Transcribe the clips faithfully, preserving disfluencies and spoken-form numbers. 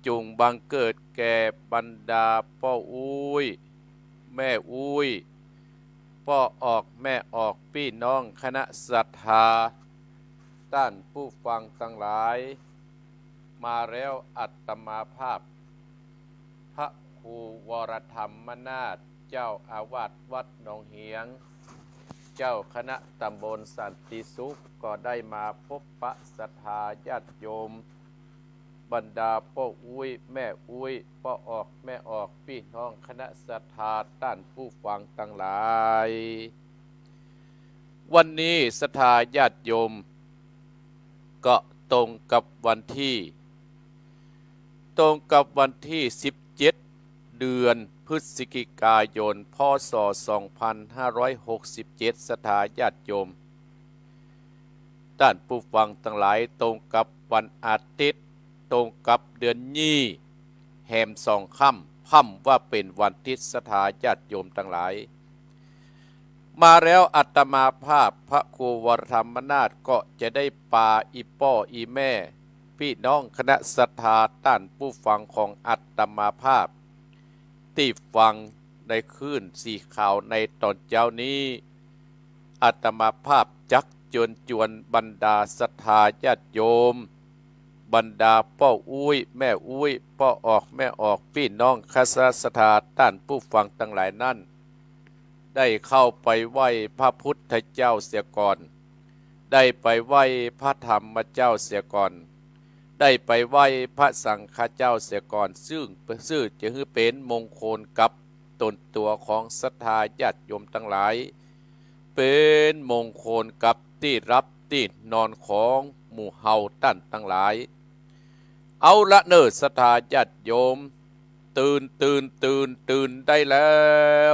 จุ่งบังเกิดแก่บรรดาป้ออุ๊ย แม่อุ๊ย ป้อออกแม่ออก ปี้น้องคณะศรัทธา ต้านผู้ฟังตังหลาย มาแล้วอาตมาภาพ พระครูวรธรรมนาถ เจ้าอาวาสวัดหนองเหียง เจ้าคณะตำบลสันติสุข ก็ได้มาพบปะศรัทธาญาติโยม บรรดาป้ออุ๊ย แม่อุ๊ย ป้อออกแม่ออก ปี้น้องคณะศรัทธา ต้านผู้ฟังตังหลาย วันนี้ศรัทธาญาติโยม ก็ตรงกับวันที่ ตรงกับวันที่สิบเจ็ด เดือนพฤศจิกายน พ.ศ. สองพันห้าร้อยหกสิบเจ็ด ศรัทธาญาติโยม ต้านผู้ฟังตังหลาย ตรงกับวันอาทิตย์ ตรงกับเดือนยี่ แหมสองค่ำ พ่ำว่าเป๋นวันอาทิตย์ ศรัทธาญาติโยมตังหลาย มาแล้วอาตมาภาพพระครูวรธรรมนาถ ก็จะได้ปาอี่ป้ออี่แม่ ปี้น้องคณะศรัทธา ต้านผู้ฟังของอาตมาภาพ ตี้ฟังในคลื่นสีขาวในต๋อนเจ๊านี้ อาตมาภาพจักเจิญจวนบรรดาศรัทธาญาติโยม บรรดาป้ออุ๊ย แม่อุ๊ย ป้อออกแม่ออก ปี้น้องคณะศรัทธา ต้านผู้ฟังตังหลายนั้น ได้เข้าไปไหว้พระพุทธเจ้าเสียก่อน ได้ไปไหว้พระธรรมเจ้าเสียก่อน ได้ไปไหว้พระสังฆเจ้าเสียก่อน ซึ่ง ซึ่งจะหื้อเป๋นมงคลกับตนตั๋วของศรัทธาญาติโยมตังหลาย เป๋นมงคลกับตี้หลับตี้นอนของหมู่เฮาต้านตังหลาย เอาละเน่อ ศรัทธาญาติโยม ตื่น ตื่น ตื่น ตื่นได้แล้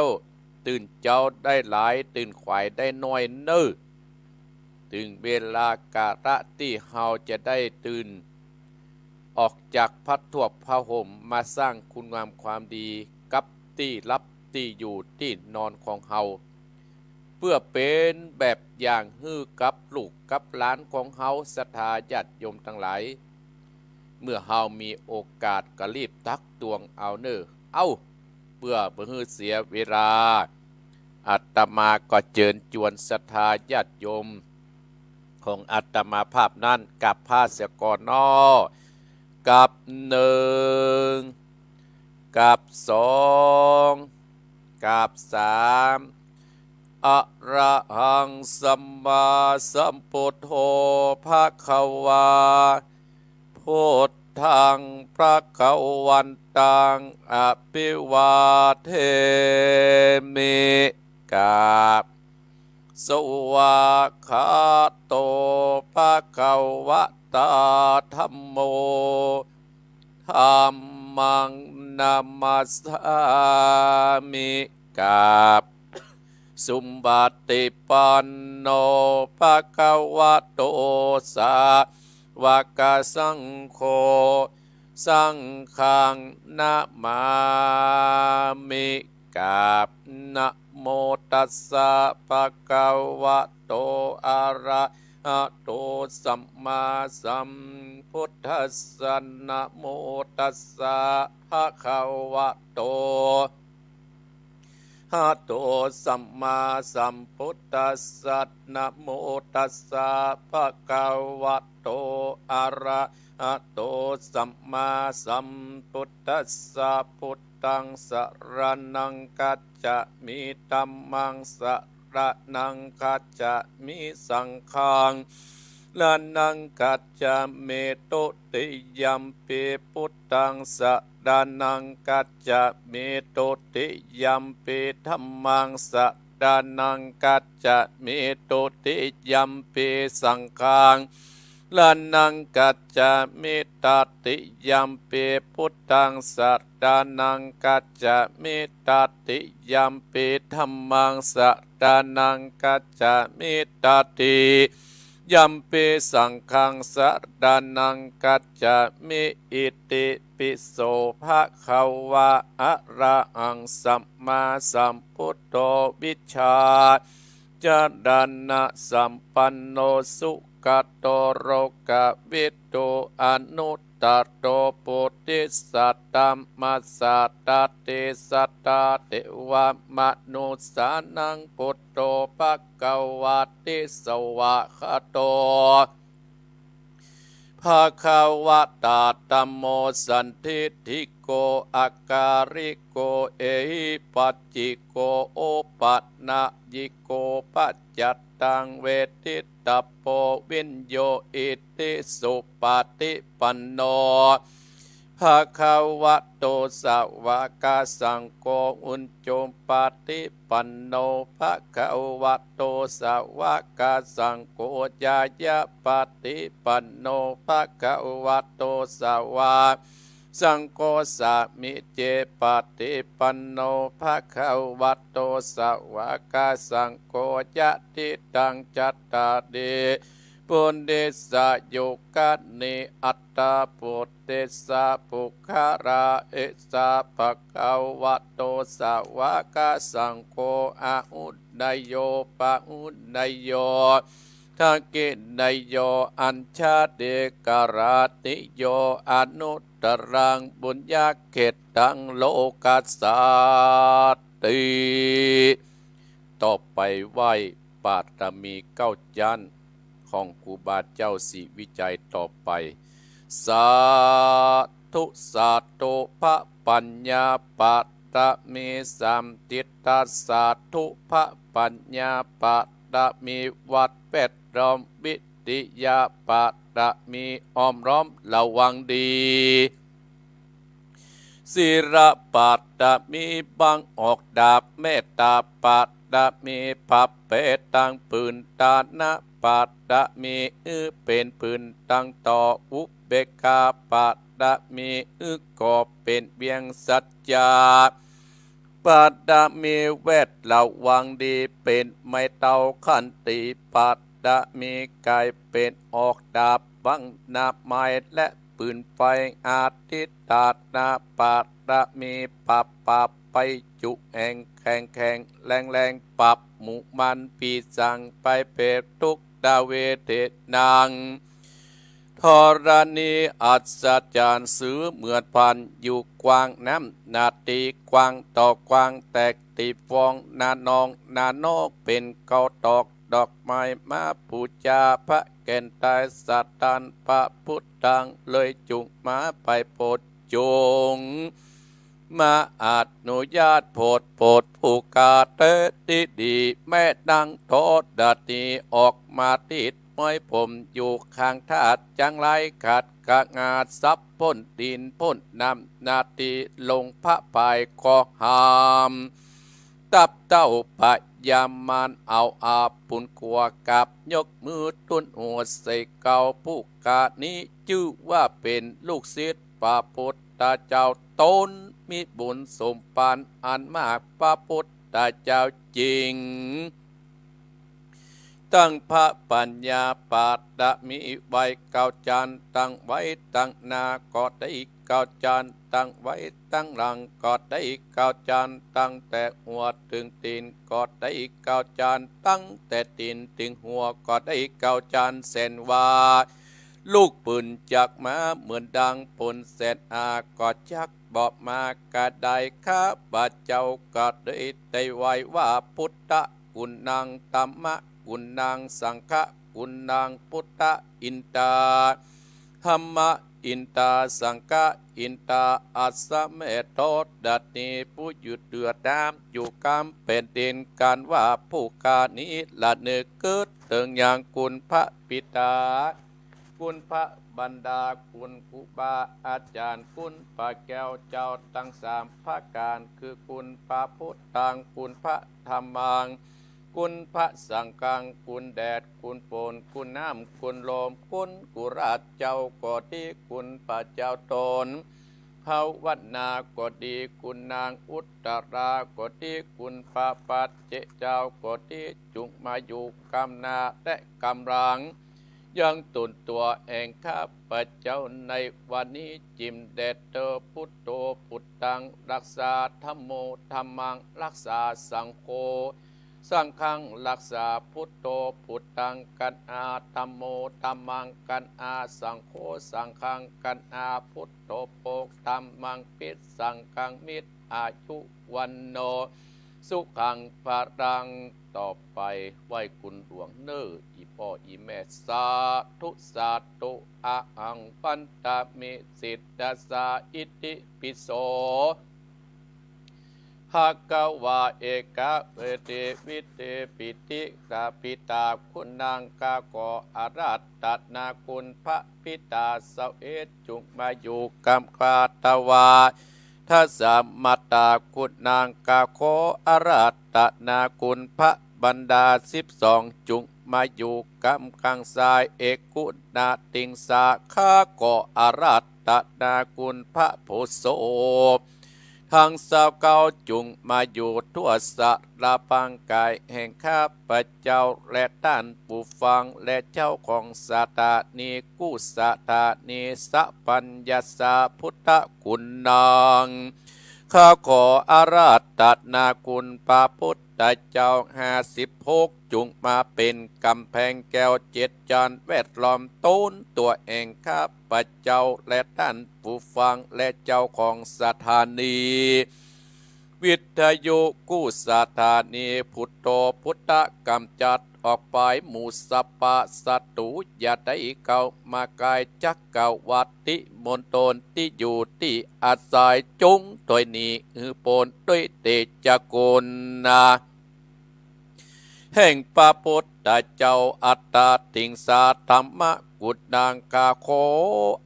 ว ตื่นเจ๊าได้หลาย ตื่นขวายได้น้อยเน่อ เถิงเวลากาละตี้เฮาจะได้ตื่น ออกจากผ้าถ้วบผ้าห่ม มาสร้างคุณงามความดีกับตี้หลับตี้อยู่ตี้นอนของเฮา เปื้อเป๋นแบบอย่างหื้อกับลูกกับหลานของเฮา ศรัทธาญาติโยมตังหลาย เมื่อเฮามีโอกาสก็รีบตักตวงเอาเน่อ เอ้า เปื้อบ่หื้อเสียเวลา อาตมาก็เจิญจวนศรัทธาญาติโยมของอาตมาภาพนั้น กราบผ้าเสียก่อนเนาะ กราบหนึ่ง กราบสอง กราบสาม อะระหังสัมมาสัมพุทโธ ภะคะวา พุทธัง ภะคะวันตัง อะภิวาเทมิ กราบ สวากขาโต ภะคะวะตา ธัมโม ธัมมัง นะมัสสามิ กราบ สุปฏิปันโน ภะคะวะโต สา วะกะสังโฆ สังฆัง นะมามิ กราบ นะโมตัสสะ ภะคะวะโต อะระหะโต สัมมาสัมพุทธัสสะ นะโมตัสสะ ภะคะวะโต หะโต สัมมาสัมพุทธัสสะ นะโมตัสสะ ภะคะวะโต อะระหะโต สัมมาสัมพุทธัสสะ พุทธัง สะระณัง คัจฉามิ ธัมมัง สะระณัง คัจฉามิ สังฆัง ระณัง คัจฉามิ ตุติยัมปิ พุทธัง สะระณัง คัจฉามิ ตุติยัมปิ ธัมมัง สะระณัง คัจฉามิ ตุติยัมปิ สังฆัง ระณัง คัจฉามิ ตติยัมปิ พุทธัง สะระณัง คัจฉามิ ตติยัมปิ ธัมมัง สะระณัง คัจฉามิ ตติยัมปิ สังฆัง สะระณัง คัจฉามิ อิติปิโส ภะคะวา อะระหัง สัมมาสัมพุทโธ วิชชา จะรณะสัมปันโน สุ โกตโต โลกวิดู อนุตตโร ปุริสตัมมาสารัติสัตตา เทวมนุสสานัง ปุตโธ ภะคะวะติ สวากขาโต ภะคะวะตา ธัมโม สันทิฏฐิโก อากาลิโก เอหิปัสสิโก โอปะนะยิโก ปัจจัตตัง เวทิตตะโป วิญโญ อิติสุปะฏิปันโน ภะคะวะโต สาวกสังโฆ อุจจุปะฏิปันโน ภะคะวะโต สาวกสังโฆ ญาณปะฏิปันโน ภะคะวะโต สาวกสังโฆ สามีจิปะฏิปันโน ภะคะวะโต สาวกสังโฆ ยะทิฏฐัง จัตตาริ ปุริสายุคานิ อัตถะปุริสะปุคคละ เอสะ ภะคะวะโต สาวกสังโฆ อาหุเนยโย ปะหุเนยโย ทักขิเนยโย อัจฉริกะราธิโย อนุตตรัง ปุญญะเขตตัง โลกัสสาติ ต่อไปไหว้บารมีเก้าจั๊นของครูบาเจ้าศรีวิชัยต่อไป สาธุ สาธุ พระปัญญาบารมีสาม ทิฏฐสาธุ พระปัญญาบารมี วัดแวดล้อม วิทยาบารมี อ้อมล้อมระวังดี ศีลบารมี บังออกดาบ เมตตาบารมี พระเปรตตังปืน ทานบารมี อื้อเป๋นปืนตังต่อ อุเบกขาบารมี อื้อก่อเป๋นเวียง สัจจะบารมี แวดระวังดี เป๋นไม้เต้า ขันติบารมี ก๋ายเป๋นออกดาบ บังหน้าไม้และ ปืนไฟ อธิฏฐานะบารมี ปราบปราบภัยจุแห่งแข็งแข็งแรงแรง ปราบหมู่มารผีสางภัยเปรตทุกขเวทนา ธรณีอัศจรรย์ เสมือนพานอยู่กว้าง น้ำนาตีกว้างต่อกว้าง แตกตีฟองนานอง นานอกเป๋นเกาตอก ดอกไม้มาปู๋จา พระแก่นตายสถาน พระพุทธัง เลยจุ่งมาไปโปรดจุ่ง มาอนุญาตโผดโผดผู้ข้าเต๊ดี แม่นางธรณีออกมาติดห้อยผมอยู่ข้างธาตุ จั้งไร้ขัดกะงา สับพ่นดินพ่นน้ำนาตี ลงพระพายข้อห้าม ตับเต้าพญามารเอาอาปุนขัว กราบยกมือตุ๊นหัวใส่เกล้า ผู้ข้านี้จื้อว่าเป๋นลูกศิษย์พระพุทธเจ้า ต๋นมีบุญสมภารอันมาก พระพุทธเจ้าจริง ตั้งพระปัญญาบารมีไว้เก้าจั๊น ตั้งไว้ตังหน้าก็ได้เก้าจั๊น ตั้งไว้ตังหลังก็ได้เก้าจั๊น ตั้งแต่หัวเถิงตี๋นก็ได้เก้าจั๊น ตั้งแต่ตี๋นเถิงหัวก็ได้เก้าจั๊น แสนว่า ลูกปืนจักมาเหมือนดังพลแสนอา ก็จักบ่มากระได้ ข้าพเจ้าก็เลยได้ไหว้ว่า พุทธกุณัง ธัมมกุณัง สังฆกุณัง พุทธอินทา ธัมมอินทา สังฆอินทา อัสสะเม ธรณีผู้อยู่เหนือน้ำ อยู่กำแผ่นดิน กันว่าผู้ข้านี้ระนึกกึ๊ดเถิงยังคุณพระบิดา คุณพระมารดา คุณครูบาอาจารย์ คุณพระแก้วเจ้าตังสามประก๋าน คือคุณพระพุทธัง คุณพระธัมมัง คุณพระสังฆัง คุณแดด คุณฝน คุณน้ำ คุณลม คุณกุราชเจ้าก็ดี คุณพระเจ้าต๋นภาวนาก็ดี คุณนางอุตตราก็ดี คุณพระปัจเจกเจ้าก็ดี จุ่งมาอยู่กำหน้าและกำหลัง ยังต๋นตั๋วแห่งข้าพเจ้าในวันนี้ จิ่มแด่เธอ พุทโธ พุทธัง รักษา ธัมโม ธัมมัง รักษา สังโฆ สังฆังรักษา พุทโธ พุทธัง กัณหา ธัมโม ธัมมัง กัณหา สังโฆ สังฆัง กัณหา พุทโธ โภค ธัมมัง ภิสสังฆัง มิตร อายุ วัณโณ สุขัง พลัง ต่อไปไหว้คุณหลวงเน่อ อี่ป้ออี่แม่ สาธุ สาธุ อะหัง วันตามิ สิทธัสสะ อิติปิโส ภะคะวา เอกะเวเท วิเท ปิติสา ปิตา คุณัง ข้าขออาราธนาคุณพระบิดา เศร้าเอส จุ่งมาอยู่กำคาตวา ทสะมะตา คุณัง ข้าขออาราธนาคุณพระบรรดาสิบสอง จุ่งมาอยู่กำข้างซ้าย เอกุณาติงสา ข้าขออาราธนาคุณพระผู้โสภ ทั้งซาวเก้า จุ่งมาอยู่ทั่วสารพางกายแห่งข้าพเจ้า และต้านผู้ฟัง และเจ้าของสถานีกู้สถานี สัพพัญญสสะ พุทธคุณัง ข้าขออาราธนาคุณพระพุทธเจ้าห้าสิบหก จุ่งมาเป๋นก๋ำแพงแก้วเจ็ดจานแวดล้อมตนตั๋วแห่งข้าพเจ้า และต้านผู้ฟัง และเจ้าของสถานีวิทยุกู้สถานี พุทโธพุทธะ ก๋ำจัดออกไปหมู่สัพพะศัตรู อย่าได้เข้ามาใก้จักรวรรดิมณฑลตี้อยู่ตี้อาศัย จุ่งตวยหนีหื้อป๊นด้วยเตชะคุณนะ แห่งพระพุทธเจ้า อัตตาติงสา ธัมมกุณัง ข้าขอ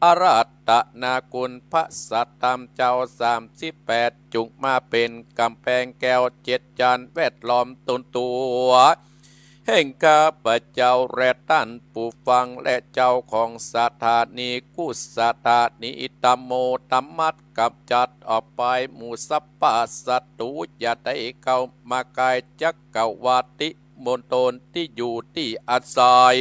อาราธนาคุณพระสัทธรรมเจ้าสามสิบแปด จุ่งมาเป๋นก๋ำแพงแก้วเจ็ดจานแวดล้อมตนตั๋วแห่งข้าพเจ้า และต้านผู้ฟัง และเจ้าของสถานีกู้สถานี ธัมโม ธัมมัง ก๋ำจัดออกไปหมู่สัพพะศัตรู อย่าได้เข้ามาใก้จักรวรรดิมณฑลตี้อยู่ตี้อาศัย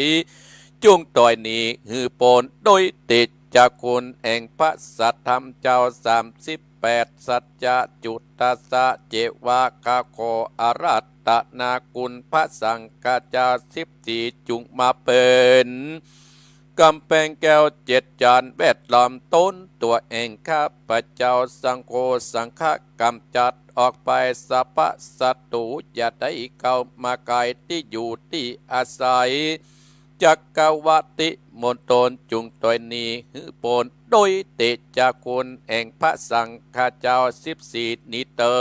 จุ่งตวยหนีหื้อป๊นด้วยเตชะคุณแห่งพระสัทธรรมเจ้าสามสิบแปด สัจจะจุตตสสะ เจวะ ข้าขออาราธนาคุณพระสังฆเจ้าสิบสี่ จุ่งมาเป๋นก๋ำแพงแก้วเจ็ดจานแวดล้อมตนตั๋วแห่งข้าพเจ้า สังโฆ สังฆะ ก๋ำจัดออกไปสัพพะศัตรู อย่าได้เข้ามาใก้ตี้อยู่ตี้อาศัย จักรวรรดิมณฑล จุ่งตวยหนีหื้อป๊นด้วยเตชะคุณแห่งพระสังฆเจ้าสิบสี่ นี้เตอ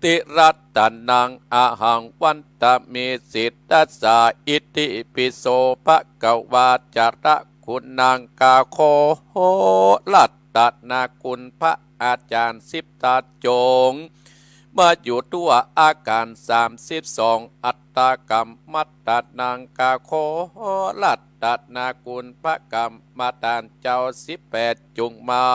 ติรัตตะนัง อะหัง วันตามิ สิทธัสสะ อิติปิโส ภะคะวา จาระคุณัง ข้าขอรัตตนาคุณพระอาจารย์สิบต๋า จุ่งมาอยู่ทั่วอาการสามสิบสอง อัตตะกัมมัตตะนัง ข้าขอรัตตนาคุณพระกรรมตานเจ้าสิบแปด จุ่งมา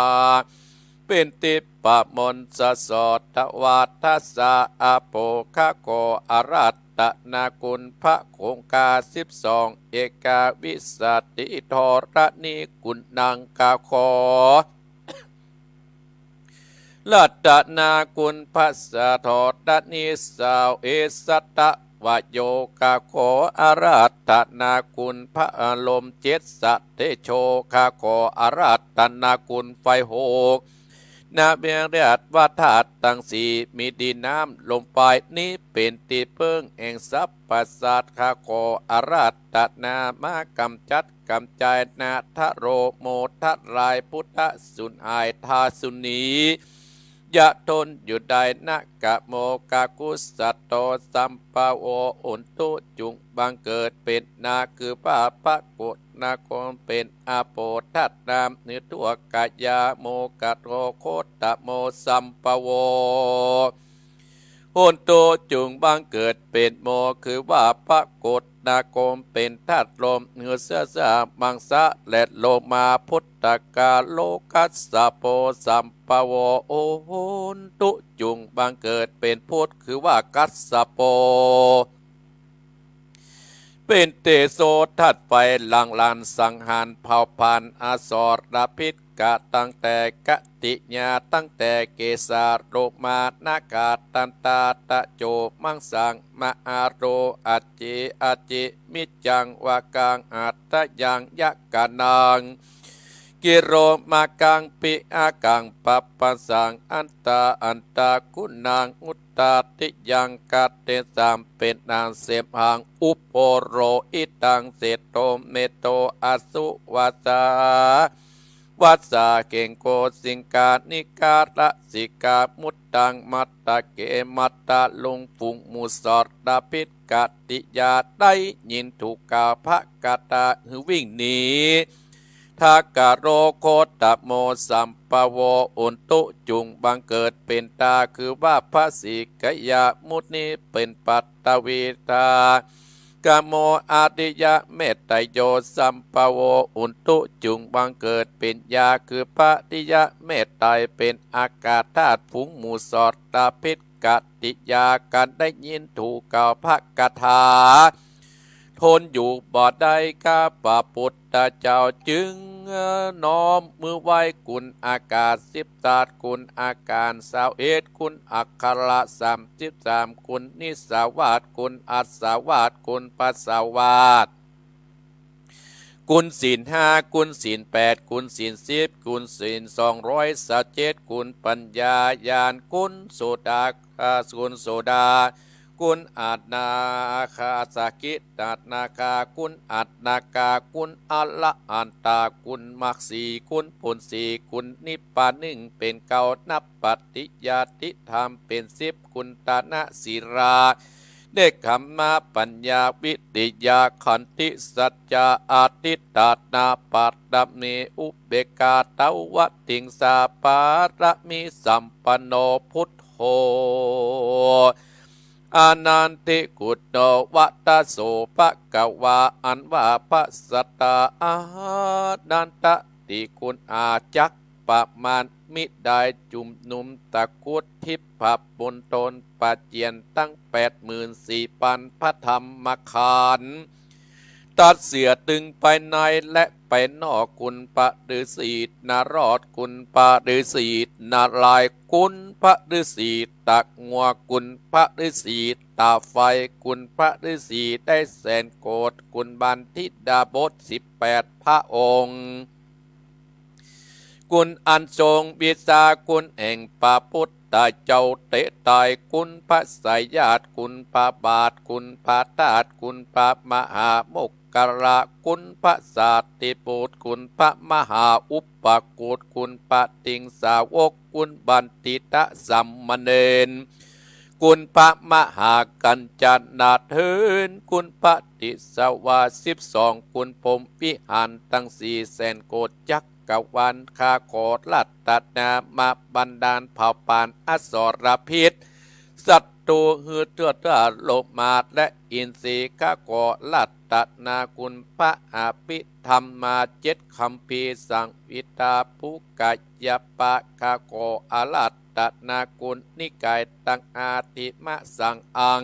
เป๋นทิพย์มนต์สะสอดถวาทสะ อาโป ข้าขออาราธนาคุณพระคงคาสิบสอง เอกาวิสสติธรณีคุณัง ข้าขอรัตตนาคุณพระสะทรณีสาวเอสตะวโย ข้าขออาราธนาคุณพระอารมณ์เจ็ดสะเตโช ข้าขออาราธนาคุณไฟหก นะเวียงเรียกว่าธาตุตังสี่ มีดินน้ำลมไฟ นี้เป๋นตี้เปิ้งแห่งสรรพสัตว์ ข้าขออาราธนามากำจัดกำจายนาทะโรโมทะลาย พุทธะสูญหาย ธาตุสูญหนี อย่าทนอยู่ได้ นะกะโม กากุสะโต สัมภะโว อุนตุ จุ่งบังเกิดเป๋นนา คือว่าปรากฏนาคมเป๋นอาโปธาตุน้ำ หื้อทั่วกายา โมกะโต โคตะโม สัมภะโว หุนตุ จุ่งบังเกิดเป๋นโม คือว่าปรากฏนาคมเป๋นธาตุลม หื้อเสื้อสามังสะและโลมา พุทธกาโลกัสสะโป สัมภะโว โอหุนตุ จุ่งบังเกิดเป๋นพุทธ คือว่ากัสสะโป เป๋นเตโสธาตุไฟ หลั่งหลั่นสังหารเผาผลาญอสรพิษ กะ ตั้งแต่กะติยา ตั้งแต่เกสา โลมา นาขา ตันตา ตะโจ มังสัง มะหาโร อัจจิ อัจจิ มิจจัง วากัง หัตถยัง ยะกะนัง กิโรมากัง ปิอากัง ปัปปะสัง อันตา อันตากุณัง อุตตาติยัง กะเตสัง เปนตัง เสมหัง อุโปโรหิตัง เสโต เมโต อสุวัสสา วัสสา เกงโก สิงกา นิการะสิกา มุตตัง มัตตะเก มัตตะลุง ฝูงหมู่สอดตะพิษ กะติยา ได้ยินถูกกล่าวพระกาถา หือวิ่งหนี ทากะโรโคตโม สัมปะโว อุนตุ จุ่งบังเกิดเป๋นตา คือว่าพระสีกะยะมุนีเป๋นปัตตวีทากะโม อาริยะเมตไตโย สัมปะโว อุนตุ จุ่งบังเกิดเป๋นยา คือพระอริยะเมตไตร เป๋นอากาศธาตุ ฝูงหมู่สอดตะพิษ กะติยา กันได้ยินถูกกล่าวพระกาถา ทนอยู่บ่ได้ ข้าพระปุทธเจ้าจึงน้อมมือไหว้คุณอากาศสิบธาตุ คุณอาการซาวเอ็ด คุณอักขระสามสิบสาม คุณนิสสาวาส คุณอัสสาวาส คุณปัสสาวาส คุณศีลห้า คุณศีลแปด คุณศีลสิบ คุณศีลสองร้อยซาวเจ็ด คุณปัญญาญาณ คุณโสดา อ่า คุณโสดา คุณอนาคา สกิทานาคา คุณอนาคา คุณอรหันตา คุณมรรคสี่ คุณผลสี่ คุณนิพพานหนึ่ง เป๋นเก้า นับปฏิญาณธรรมเป๋นสิบ คุณทานะ ศีลา เนกขัมมะ ปัญญา วิริยะ ขันติ สัจจะ อธิฐานะ บารมี อุเบกขา ตวติงสา บารมีสัมปันโน พุทโธ อนันติกุณโณ วะตะโส ภะคะวา อันว่าพระศาสดาอนันตะติคุณอาจักประมาณมิได้ จุมนุมตะกรุดทิพย์มณฑลประเจียนตั้งแปดหมื่นสี่พันพระธรรมขันธ์ ตัดเสื้อตึงภายในและภายนอก คุณพระฤๅษีนารอด คุณพระฤๅษีนารายณ์ คุณพระฤๅษีตางว คุณพระฤๅษีตาไฟ คุณพระฤๅษีได้แสนโกฏ คุณบัณฑิตดาบสสิบแปดพระองค์ คุณอันทรงวิชา คุณแห่งพระพุทธเจ้าเตไตร คุณพระสายญาติ คุณพระบาท คุณพระธาตุ คุณพระมหาโมคคัลละ คุณพระสารีบุตร คุณพระมหาอุปคุต คุณพระติงสาวก คุณบัณฑิตสามเณร คุณพระมหากัญจนาเถร คุณพระติสสวาสิบสอง คุณพรหมวิหารตั้งสี่แสนโกฏจักรวาล ข้าขออาราธนามาบันดาลเผาผลาญอสรพิษ ศัตรูหื้อทั่วๆ โลกมารและอินทรีย์ ข้าขออาราธนาคุณพระอภิธรรมมาเจ็ดคัมภีร์ สังหิตา ปุคคายปะ ข้าขออาราธนาคุณนิกายตังอาทิมะสังอัง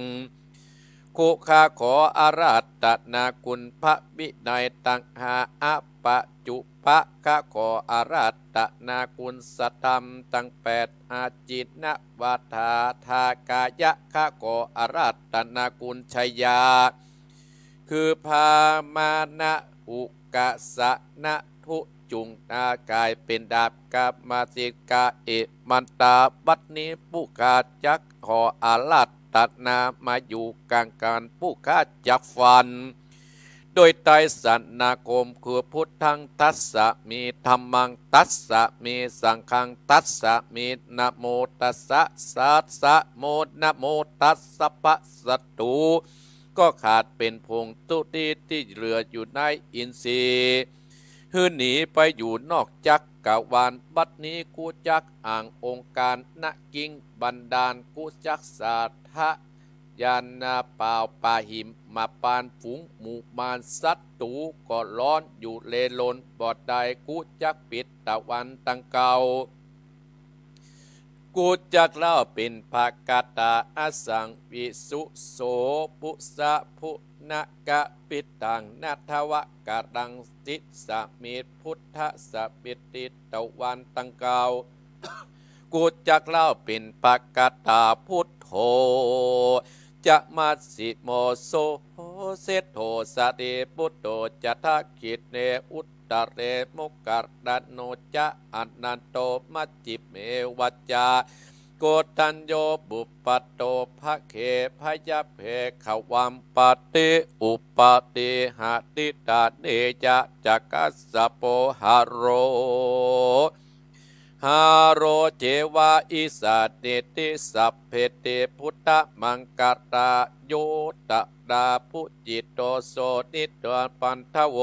คุ ข้าขออาราธนาคุณพระวินัยตังห้า อัปปะจุปะ ข้าขออาราธนาคุณสัทธรรมตังแปด อาจินวาทา ทากายะ ข้าขออาราธนาคุณชายา คือพระมานะอุกสะนะทุจุงนากายเป็นดาบกามาสิกาเอมันตา บัดนี้ผู้ข้าจักขออาราธนามาอยู่กลางกัน ผู้ข้าจักฟัน โดยไตรสรณคม คือพุทธังทัสสะมิ ธัมมังทัสสะมิ สังฆังทัสสะมิ นะโมตัสสะ สัสสะโม นะโมตัสสะ พระศัตรูก็ขาดเป็นผงทุลีที่เหลืออยู่ในอินทรีย์ หื้อหนีไปอยู่นอกจักรวาล บัดนี้กูจักอ้างองค์การนะ กิงบันดาล กูจักสาธยานา เป่าปาหิมมาปาน ฝูงหมู่มารศัตรูก็ร้อนอยู่เลรนบ่ได้ กูจักปิดตะวันตังเก้า กูจักเล่าเป็นพระคาถา อสังวิสุโส ปุสสะ ปุ นกปิตัง นทวกรัง ติสสมิง พุทธัสสมิงติตวันตัง เก้า กูจักเล่าปิณฑกตา พุทโธ จะมัชฌิโม โส เศรษฐโส สารีปุตโต จะ ทักขิเณ อุตตเร โมคคัลลาโน จะ อนันโต มัชฌิเม วัจจา โกณฑัญโญ ปุปพัทโท ภะเค พยัพเพ ขวัมปติ อุปาทิหา ติฏฐาเน จะ จะ กัสสโป หะโร หะโร เจวะ อิสานิ ติสสะ เพ ติ พุทธมังคลา โย ตะรา ปุจิตโต โส นิ ปัณฑโว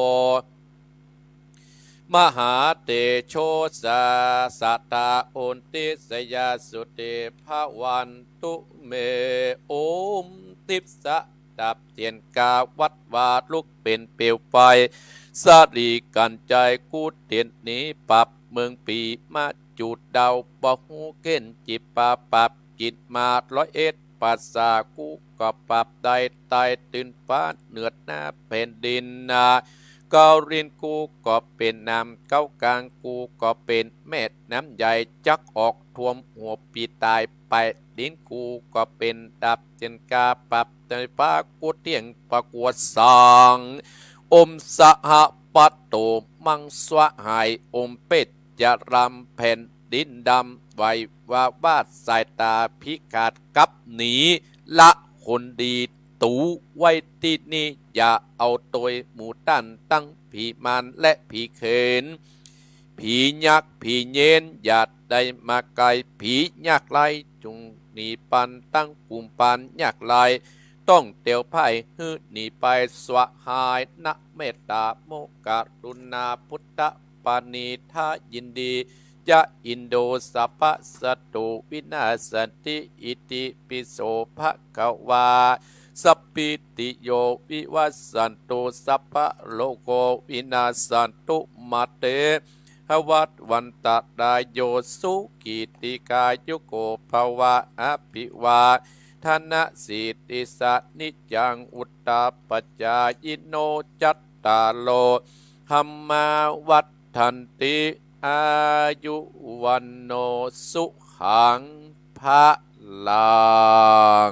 มหาเตโช สา สะทา โอนติสยา สุติ ภะวันตุ เม โอม ทิพย์สะดับเตียนกา วัดวาลุกเป๋นเปลวไฟ สะหลีกัญไชย กู้เตียนหนีปาบ เมืองผีมาจุดเดา บ่ฮู้เก้นจิบปาบ ปาบกิ๋นมาร้อยเอ็ด ปาสา กู้ก็ปาบได้ ตายตื่นฟ้าเหนือหน้าแผ่นดินนา เกาหลีกู้ก็เป๋นน้ำ เกาหลีกลางกู้ก็เป๋นแม่น้ำใหญ่ จักออกท่วมหัวผีตายไป ดินกู้ก็เป๋นดับเตียนกา ปาบในฟ้ากู้เตี้ยงประกวดสัง โอมสหปัตโต มังสวะหาย โอมเปชฌะราม แผ่นดินดำ ไหววาบาดสายตาพิฆาตกลับหนี ละคนดีตูไว้ตี้นี่ อย่าเอาตวยหมู่ต้านตังผีมารและผีเขน ผียักษ์ผีเยน อย่าได้มาใก้ ผียากไร้จุ่งหนีปันตังกุมปานยากไร้ ต้องเตียวไพร่หื้อหนีไป สหายนะเมตตา โมคคัลลุณา พุทธปณิธา ยินดี จะ อินโท สัพพะสัตตุ วินาสสันติ อิติปิโส ภะคะวา สัพพีติโย วิวัชชันตุ สัพพะโรโค วินาสสันตุ มาเต ภวัตวันตะรายโย สุขี ทีฆายุโก ภะวะ อภิวาทะนะสีลิสสะ นิจจัง วุฑฒาปะจายิโน จัตตาโรธัมมา วัฑฒันติ อายุ วัณโณ สุขัง พะลัง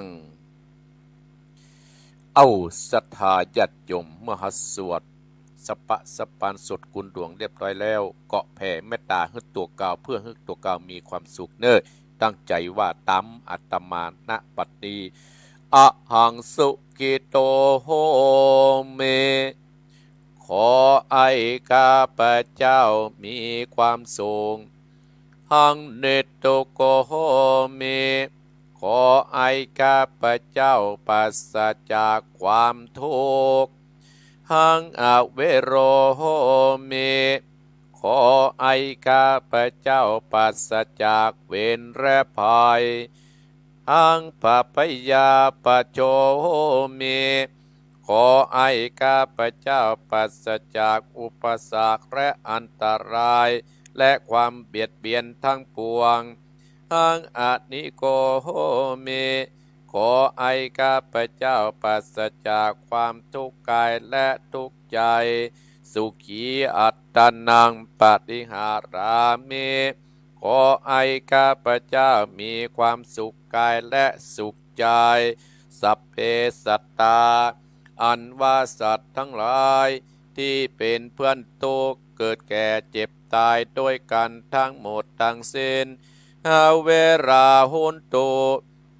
เอ้า ศรัทธาญาติโยม เมื่อเฮาสวดสัปปะสัปปาน สวดคุณหลวงเรียบร้อยแล้ว ก็แผ่เมตตาหื้อตั๋วเก่า เพื่อหื้อตั๋วเก่ามีความสุขเน่อ ตั้งใจ๋ว่าต๋าม อาตมา ณ บัดนี้ อะหัง สุขิโต โหมิ ขอให้ข้าพเจ้ามีความสุข หัง นิทุกโข โหมิ ขอให้ข้าพเจ้าปราศจากความทุกข์ หัง อเวโร โหมิ ขอให้ข้าพเจ้าปราศจากเวรและภัย หัง พะพยาปะโจ โหมิ ขอให้ข้าพเจ้าปราศจากอุปสรรคและอันตราย และความเบียดเบียนทั้งปวง หัง อนิโก โหมิ ขอให้ข้าพเจ้าปราศจากความทุกข์กายและทุกข์ใจ สุขี อัตตานัง ปะริหารามิ ขอให้ข้าพเจ้ามีความสุขกายและสุขใจ สัพเพ สัตตา อันว่าสัตว์ทั้งหลาย ตี้เป๋นเปื้อนตุ๊กข์ เกิดแก่เจ็บต๋ายตวยกั๋นทั้งหมดตังสิ้น อเวรา โหนตุ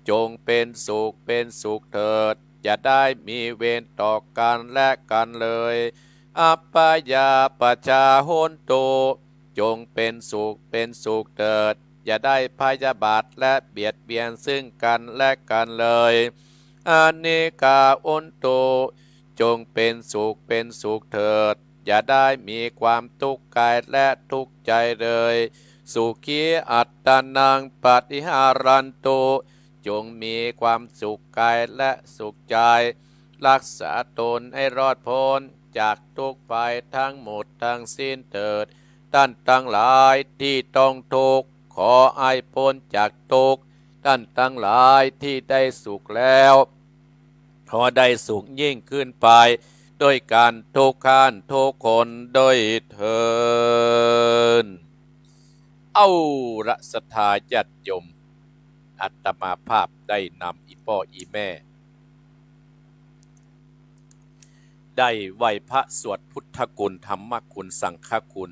จงเป๋นสุขเป๋นสุขเถิด อย่าได้มีเวรต่อกั๋นและกั๋นเลย อัพพยาปัชชา โหนตุ จงเป๋นสุขเป๋นสุขเถิด อย่าได้พยาบาทและเบียดเบียนซึ่งกั๋นและกั๋นเลย อเนกา โหนตุ จงเป๋นสุขเป๋นสุขเถิด อย่าได้มีความทุกข์กายและทุกข์ใจเลย สุขี อัตตานัง ปะริหารันตุ จงมีความสุขกายและสุขใจ รักษาตนให้รอดพ้นจากทุกข์ภัยทั้งหมดตังสิ้นเถิด ต้านตังหลายตี้ต้องทุกข์ ขอให้ป๊นจากทุกข์ ต้านตังหลายตี้ได้สุขแล้ว ขอได้สูงยิ่งขึ้นไป ด้วยกันทุกท่านทุกคนด้วยเทอญ เอาละ ศรัทธาญาติโยม อาตมาภาพได้นำอี่ป้ออี่แม่ ได้ไหว้พระสวดพุทธคุณ ธรรมคุณ สังฆคุณ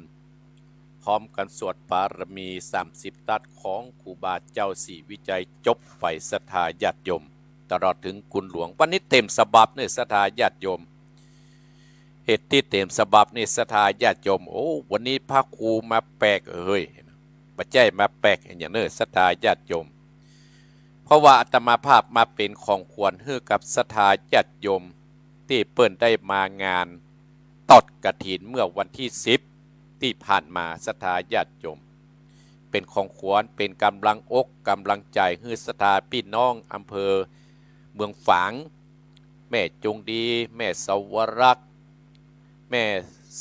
พร้อมกั๋นสวดปารมีสามสิบทัศน์ของครูบาเจ้าศรีวิชัยจบไป ศรัทธาญาติโยม ตลอดเถิงคุณหลวง วันนี้เตรียมฉบับเนี่ย ศรัทธาญาติโยม เหตุตี้เตรียมฉบับนี่ ศรัทธาญาติโยม โอ้ วันนี้พระครูมาแปลกเฮ้ย บ่ใจ้มาแปลกอะหยังเน่อ ศรัทธาญาติโยม เพราะว่าอาตมาภาพมาเป๋นของขวัญหื้อกับศรัทธาญาติโยม ตี้เปิ้นได้มางานตอดกฐินเมื่อวันตี้สิบตี้ผ่านมา ศรัทธาญาติโยม เป๋นของขวัญ เป๋นก๋ำลังอกก๋ำลังใจ๋หื้อศรัทธาปี้น้องอำเภอเมืองฝาง แม่จงดี แม่สวรักษ์ แม่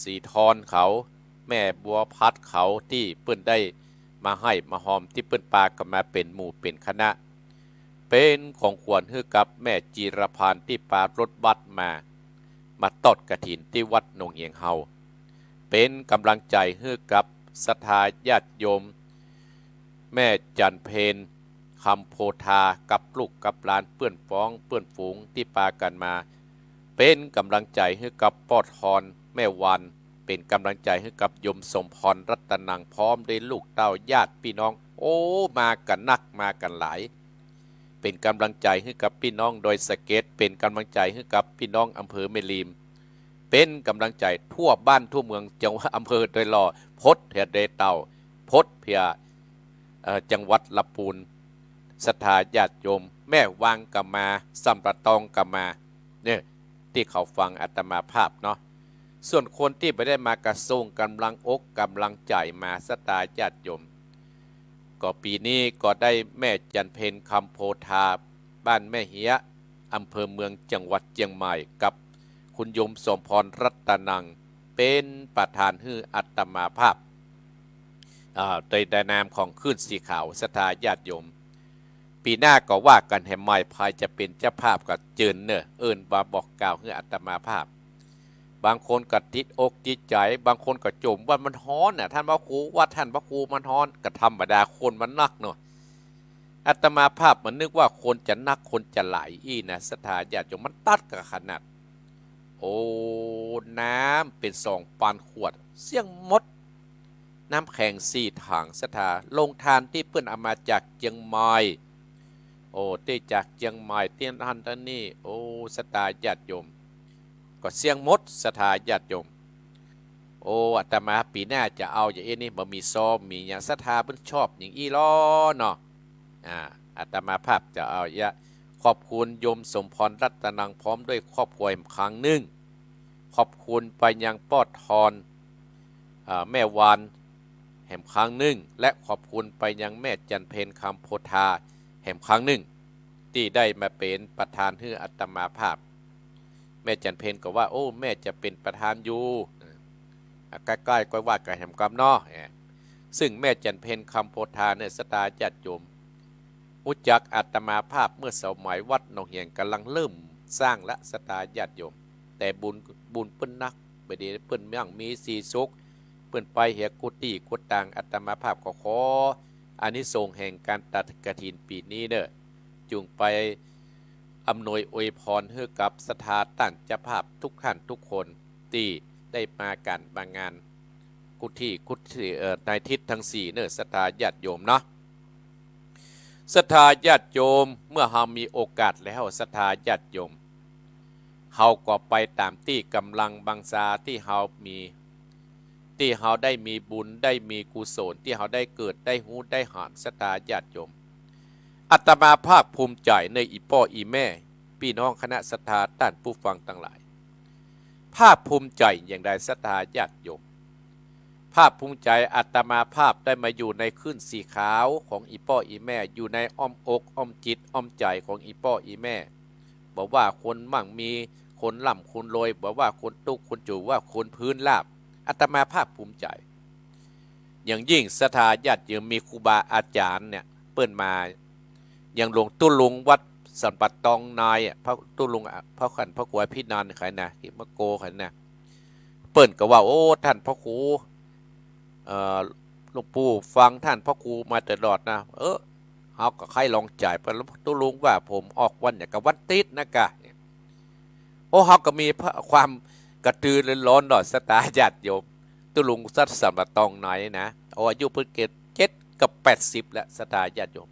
ศรีทรเขา แม่บัวพัดเขา ตี้เปิ้นได้มาไห้มาฮอม ตี้เปิ้นปากั๋นมาเป๋นหมู่เป๋นคณะ เป๋นของขวัญหื้อกับแม่จีรพันธ์ตี้ปารถบัสมา มาตอดกฐินตี้วัดหนองเหียงเฮา เป๋นก๋ำลังใจ๋หื้อกับศรัทธาญาติโยม แม่จันเพ็ญ คำโพธา กับลูกกับหลานเปื้อนฟ้องเปื้อนฝูงตี้ปากั๋นมา เป๋นก๋ำลังใจ๋หื้อกับป้อทอน แม่วัน เป๋นก๋ำลังใจ๋หื้อกับโยมสมพรรัตนัง พร้อมด้วยลูกเต้าญาติปี้น้อง โอ้ มากั๋นนักมากั๋นหลาย เป๋นก๋ำลังใจ๋หื้อกับปี้น้องดอยสะเก็ด เป๋นก๋ำลังใจ๋หื้อกับปี้น้องอำเภอแม่ริม เป๋นก๋ำลังใจ๋ทั่วบ้านทั่วเมือง จังหวัด อำเภอดอยหล่อ พดเหียดอยเต่า พดเหีย เอ่อ จังหวัดลำปูน ศรัทธาญาติโยม แม่วางก็มา สำปะตองก็มา เนี่ย ตี้เขาฟังอาตมาภาพเนาะ ส่วนคนตี้บ่ได้มาก็ส่งก๋ำลังอกก๋ำลังใจ๋มา ศรัทธาญาติโยม ก็ปี๋นี้ก็ได้แม่จันเพ็ญ คำโพธา บ้านแม่เฮีย อำเภอเมือง จังหวัดเจียงใหม่ กับคุณโยมสมพรรัตนัง เป๋นประธานหื้ออาตมาภาพ อ่า โดยในนามของคลื่นสีขาว ศรัทธาญาติโยม ปี๋หน้าก็ว่ากั๋นแหมใหม่ ใผจะเป๋นเจ้าภาพก็เจิญเน่อ เอิ้นว่าบอกกล่าวหื้ออาตมาภาพ บางคนก็ติดอกติดใจ๋ บางคนก็จ่มว่ามันฮ้อนน่ะ ต้านพระครู ว่าต้านพระครูมันฮ้อน ก็ธรรมดาคนมันนักเนาะ อาตมาภาพมันนึกว่าคนจะนักคนจะหลายอี้นะ ศรัทธาญาติโยม มันตัดกั๋นขนาด โอ้ น้ำเป๋นสองปันขวด เสี้ยงหมด น้ำแข็งสี่ถัง ศรัทธา โฮงทานตี้เปิ้นเอามาจากเจียงใหม่ โอ้ ตี้จากเจียงใหม่ ตี้นั่นตี้นี่ โอ้ ศรัทธาญาติโยม ก็เสี้ยงหมด ศรัทธาญาติโยม โอ้ อาตมาปี๋หน้าจะเอาอย่างอี้นี่ บ่มีซองมีหยัง ศรัทธาเปิ้นชอบอย่างอี้ลอเนาะ อ่า อาตมาภาพจะเอาเยียะ ขอบคุณโยมสมพรรัตนัง พร้อมด้วยครอบครัวแหมครั้งนึ่ง ขอบคุณไปยังป้อทอน อ่า แม่วานแหมครั้งนึ่ง และขอบคุณไปยังแม่จันเพ็ญ คำโพธา แหมครั้งนึ่ง ตี้ได้มาเป๋นประธานหื้ออาตมาภาพ แม่จันเพ็ญก็ว่า โอ้ แม่จะเป๋นประธานอยู่ อ่า ใก้ๆ ก้อยว่ากั๋นแหมกำเนาะ เอ่อ ซึ่งแม่จันเพ็ญ คำโพธาเนี่ย ศรัทธาญาติโยม ฮู้จักอาตมาภาพเมื่อสมัยวัดหนองเหียงก๋ำลังเริ่มสร้างละ ศรัทธาญาติโยม แต่บุญ บุญเปิ้นนัก บ่ดีเปิ้นมั่งมีสีสุข เปิ้นไปเหียกู้ตี้กู้ตาง อาตมาภาพก็ขออานิสงส์แห่งก๋านตอดกฐินปี๋นี้เน่อ จุ่งไปอำนวยอวยพรหื้อกับศรัทธาต้านเจ้าภาพทุกท่านทุกคน ตี้ได้มาก๋านมางานกู้ตี้กู้ตี้ เอ่อ ในทิศตังสี่เน่อ ศรัทธาญาติโยมเนาะ ศรัทธาญาติโยม เมื่อเฮามีโอกาสแล้ว ศรัทธาญาติโยม เฮาก็ไปต๋ามตี้ก๋ำลังบังชาตี้เฮามี ตี้เฮาได้มีบุญ ได้มีกุศล ตี้เฮาได้เกิด ได้ฮู้ ได้หัน ศรัทธาญาติโยม อาตมาภาพภูมิใจ๋ในอี่ป้ออี่แม่ ปี้น้องคณะศรัทธาต้านผู้ฟังตังหลาย ภาคภูมิใจ๋อย่างใด ศรัทธาญาติโยม ภาคภูมิใจ๋ อาตมาภาพได้มาอยู่ในคลื่นสีขาวของอี่ป้ออี่แม่ อยู่ในอ้อมอกอ้อมจิตอ้อมใจ๋ของอี่ป้ออี่แม่ บ่ว่าคนมั่งมี คนร่ำคนรวย บ่ว่าคนตุ๊กข์คนจน ว่าคนพื้นราบ อาตมาภาพภูมิใจ๋ อย่างยิ่งศรัทธาญาติโยม มีครูบาอาจ๋ารย์เนี่ย เปิ้นมา อย่างหลวงตุ๊ลุงวัด สันป่าตองนายอะ พระตุ๊ลุงอะ พระขัน พระครูอภินันท์ใค่นะ กิมะโกใค่นะ เปิ้นก็ว่า โอ้ ต้านพระครู เอ่อ หลวงปู่ฟังต้านพระครูมาตลอดนะ เออ เฮาก็ใค่ลองใจ๋ พระตุ๊ลุงว่าผมออกวันหยัง ก็วันติ๊ดนะกะ โอ้ เฮาก็มีความกระตือรือร้นเนาะ ศรัทธาญาติโยม ตุ๊ลุงสันป่าตองนายนะ โอ้ อายุเปิ้นเจ็ดกับแปดสิบแล้ว ศรัทธาญาติโยม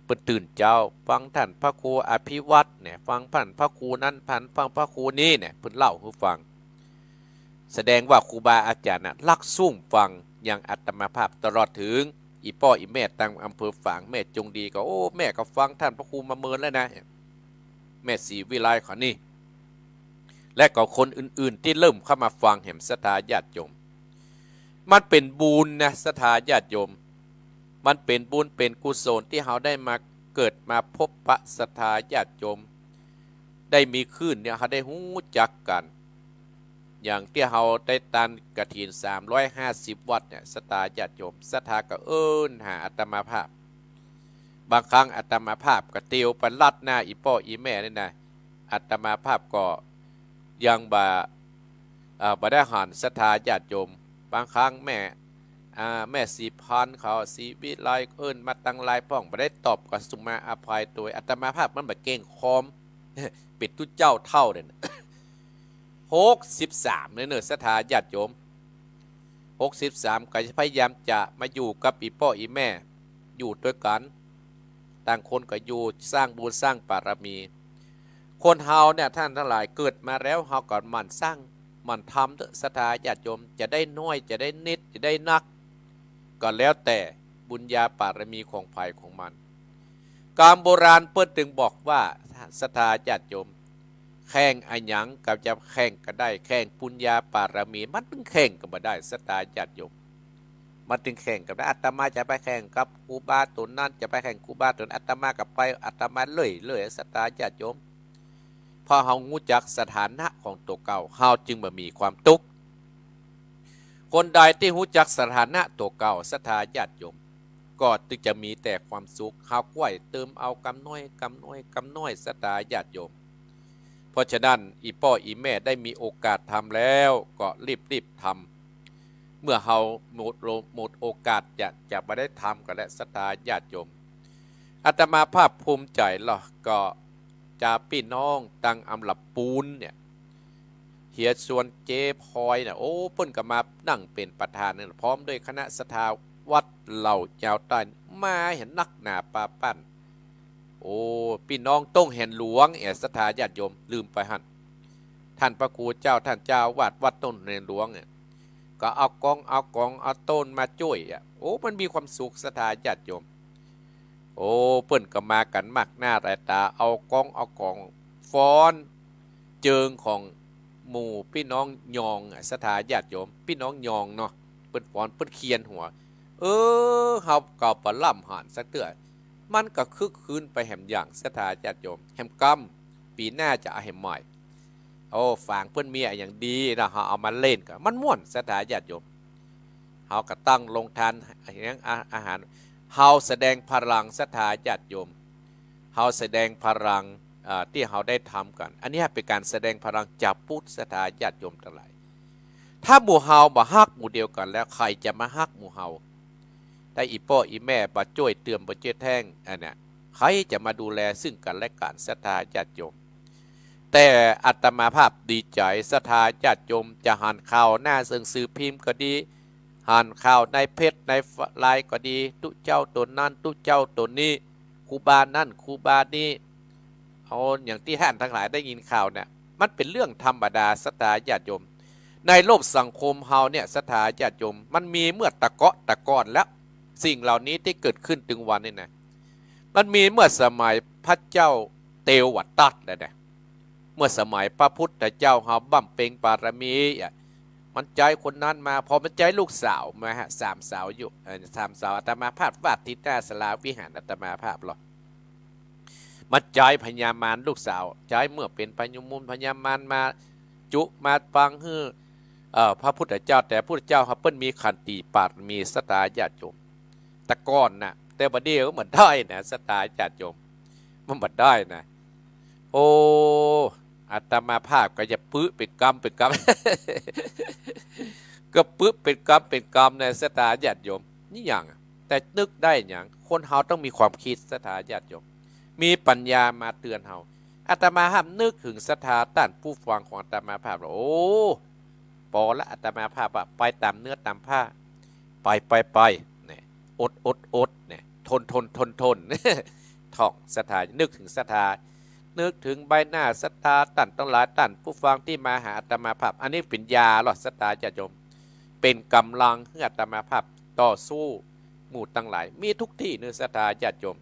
เปิ้นตื่นเจ๊า ฟังต้านพระครูอภิวัฒน์เนี่ย ฟังต้านพระครูนั้น ฟัง ฟังพระครูนี้เนี่ย เปิ้นเล่าหื้อฟัง แสดงว่าครูบาอาจ๋ารย์น่ะ ฮักซุ่มฟังอย่างอาตมาภาพ ตลอดเถิงอี่ป้ออี่แม่ตางอำเภอฝาง แม่จงดีก็ โอ้ แม่ก็ฟังต้านพระครูมาเมินแล้วนะ แม่ศรีวิไลเขานี่ และก็คนอื่นๆ ตี้เริ่มเข้ามาฟังแหม ศรัทธาญาติโยม มันเป๋นบุญนะ ศรัทธาญาติโยม มันเป๋นบุญเป๋นกุศลตี้เฮาได้มาเกิดมาพบปะศรัทธาญาติโยม ได้มีขึ้นเนี่ย เฮาได้ฮู้จักกั๋น อย่างตี้เฮาได้ตานกฐินสามร้อยห้าสิบวัตต์เนี่ย ศรัทธาญาติโยม ศรัทธาก็เอิ้นหาอาตมาภาพ บางครั้งอาตมาภาพก็เตียวไปลัดหน้าอี่ป้ออี่แม่นี่นะ อาตมาภาพก็ยังบ่ เอ่อ บ่ได้หัน ศรัทธาญาติโยม บางครั้งแม่ อ่า แม่ศรีพันธ์เขา ศรีวิไล เอิ้นมาตังหลายพ่อง บ่ได้ตอบก็สุมาอภัยตวย อาตมาภาพมันบ่เก่งคอม เป๋นตุ๊เจ้าเฒ่าเนี่ย หกสิบสามเนี่ยเน่อ ศรัทธาญาติโยม หกสิบสาม ก็พยายามจะมาอยู่กับอี่ป้ออี่แม่ อยู่ตวยกั๋น ต่างคนก็อยู่สร้างบุญสร้างบารมี คนเฮาเนี่ย ต้านตังหลาย เกิดมาแล้ว เฮาก็หมั่นสร้างหมั่นทำเต๊อะ ศรัทธาญาติโยม จะได้น้อย จะได้นิด จะได้นัก ก็แล้วแต่บุญญาบารมีของใผของมัน กำโบราณเปิ้นตึงบอกว่า ศรัทธาญาติโยม แข่งอะหยังก็จะแข่งกั๋นได้ แข่งบุญญาบารมี มันตึงแข่งกั๋นบ่ได้ ศรัทธาญาติโยม มันตึงแข่งกั๋นบ่ได้ อาตมาจะไปแข่งกับครูบาต๋นนั้น จะไปแข่งครูบาต๋น อาตมาก็ไป อาตมาเรื่อยๆ ศรัทธาญาติโยม เพราะเฮาฮู้จักสถานะของตั๋วเก่า เฮาจึงบ่มีความตุ๊กข์ คนใดตี้ฮู้จักสถานะตั๋วเก่า ศรัทธาญาติโยม ก็ตึงจะมีแต่ความสุข เฮาก้อยเติมเอากำน้อย กำน้อย กำน้อย ศรัทธาญาติโยม เพราะฉะนั้น อี่ป้ออี่แม่ได้มีโอกาสทำแล้ว ก็รีบๆ ทำ เมื่อเฮาหมดโล- หมดโอกาสจะ- จะบ่ได้ทำกั๋นแล้ว ศรัทธาญาติโยม อาตมาภาพภูมิใจ๋เนาะ ก็จะปี้น้องตังอำหลับปูนเนี่ย เฮียชวนเจ๊พลอยน่ะ โอ้ เปิ้นก็มานั่งเป๋นประธานเนี่ย พร้อมด้วยคณะศรัทธาวัดเหล่ายาวใต้ มาหันนักหนาปาปัน โอ้ ปี้น้องต้งแหนหลวง เอ๋ ศรัทธาญาติโยม ลืมไปหั้น ต้านพระครูเจ้า ต้านเจ้าอาวาสวัดต้งแหนหลวงเนี่ย ก็เอากอง เอากอง เอาโต้นมาจ้วยอะ โอ้ มันมีความสุข ศรัทธาญาติโยม โอ้ เปิ้นก็มากั๋นมากหน้าหลายต๋า เอากอง เอากอง ฟ้อนเจิงของหมู่ปี้น้องยองอะ ศรัทธาญาติโยม ปี้น้องยองเนาะ เปิ้นฟ้อน เปิ้นเคียนหัว เออ เฮาก็บ่ล่ำหันสักเตื้อ มันก็คึกคืนไปแหมอย่าง ศรัทธาญาติโยม แหมกำ ปี๋หน้าจะเอาแหมใหม่ โอ้ ฝางเปิ้นมีอะหยังดีนะ เฮาเอามาเล่นกั๋น มันม่วน ศรัทธาญาติโยม เฮาก็ตั้งโรงทาน อะหยัง อา- อาหาร เฮาแสดงพลัง ศรัทธาญาติโยม เฮาแสดงพลัง เอ่อ ตี้เฮาได้ทำกั๋น อันเนี้ยเป๋นก๋านแสดงพลังจาวพุทธ ศรัทธาญาติโยมตังหลาย ถ้าหมู่เฮาบ่ฮักหมู่เดียวกั๋นแล้ว ใผจะมาฮักหมู่เฮา ถ้าอี่ป้ออี่แม่บ่จ้วยเตือน บ่จ้วยแท้ง อันเนี้ย ใผจะมาดูแลซึ่งกั๋นและกั๋น ศรัทธาญาติโยม แต่อาตมาภาพดีใจ๋ ศรัทธาญาติโยม จะหันข่าวหน้าหนังสือพิมพ์ก็ดี หันข่าวในเฟซในไลน์ก็ดี ตุ๊เจ้าต๋นนั้น ตุ๊เจ้าต๋นนี้ ครูบานั้น ครูบานี้ เอาอย่างตี้ต้านตังหลายได้ยินข่าวเนี่ย มันเป๋นเรื่องธรรมดา ศรัทธาญาติโยม ในโลกสังคมเฮาเนี่ย ศรัทธาญาติโยม มันมีเมื่อตะเกาะตะกอนแล้ว สิ่งเหล่านี้ตี้เกิดขึ้นตึงวันนี้นะ มันมีเมื่อสมัยพระเจ้าเตวตัตถ์แล้วนะ เมื่อสมัยพระพุทธเจ้าเฮาบำเพ็ญบารมีอะ มันใจ๊คนนั้นมา พอมันใจ๊ลูกสาวมาฮะ สามสาวอยู่ เอ่อ สามสาว อาตมาภาพวาดตี้หน้าศาลาวิหารอาตมาภาพหรอก มันใจ๊พญามารลูกสาว ใจ๊เมื่อเป๋นพญามุนพญามารมาจุมาปังหื้อ เอ่อ พระพุทธเจ้า แต่พระพุทธเจ้าเฮาเปิ้นมีขันติบารมี ศรัทธาญาติโยม แต่ก่อนน่ะ แต่บ่าเดี่ยวก็บ่ได้นะ ศรัทธาญาติโยม มันบ่ได้นะ โอ้ อาตมาภาพก็จะปึ๊เป๋นกำเป๋นกำ ก็ปึ๊เป๋นกำเป๋นกำนะศรัทธาญาติโยม นี่หยังอะ แต่นึกได้หยัง คนเฮาต้องมีความคิดศรัทธาญาติโยม มีปัญญามาเตือนเฮา อาตมาภาพนึกเถิงศรัทธาต้านผู้ฟังของอาตมาภาพแล้ว โอ้ ปอละ อาตมาภาพว่าไปต๋ามเนื้อต๋ามผ้า ไป ไป ไป เนี่ย อด อด อด เนี่ย ทน ทน ทน ทน ท่องศรัทธา นึกเถิงศรัทธา นึกเถิงใบหน้าศรัทธา ต้านตังหลาย ต้านผู้ฟังตี้มาหาอาตมาภาพ อันนี้เป๋นยาลอศรัทธาญาติโยม เป๋นก๋ำลังหื้ออาตมาภาพต่อสู้หมู่ตังหลาย มีกู้ตี้เนาะศรัทธาญาติโยม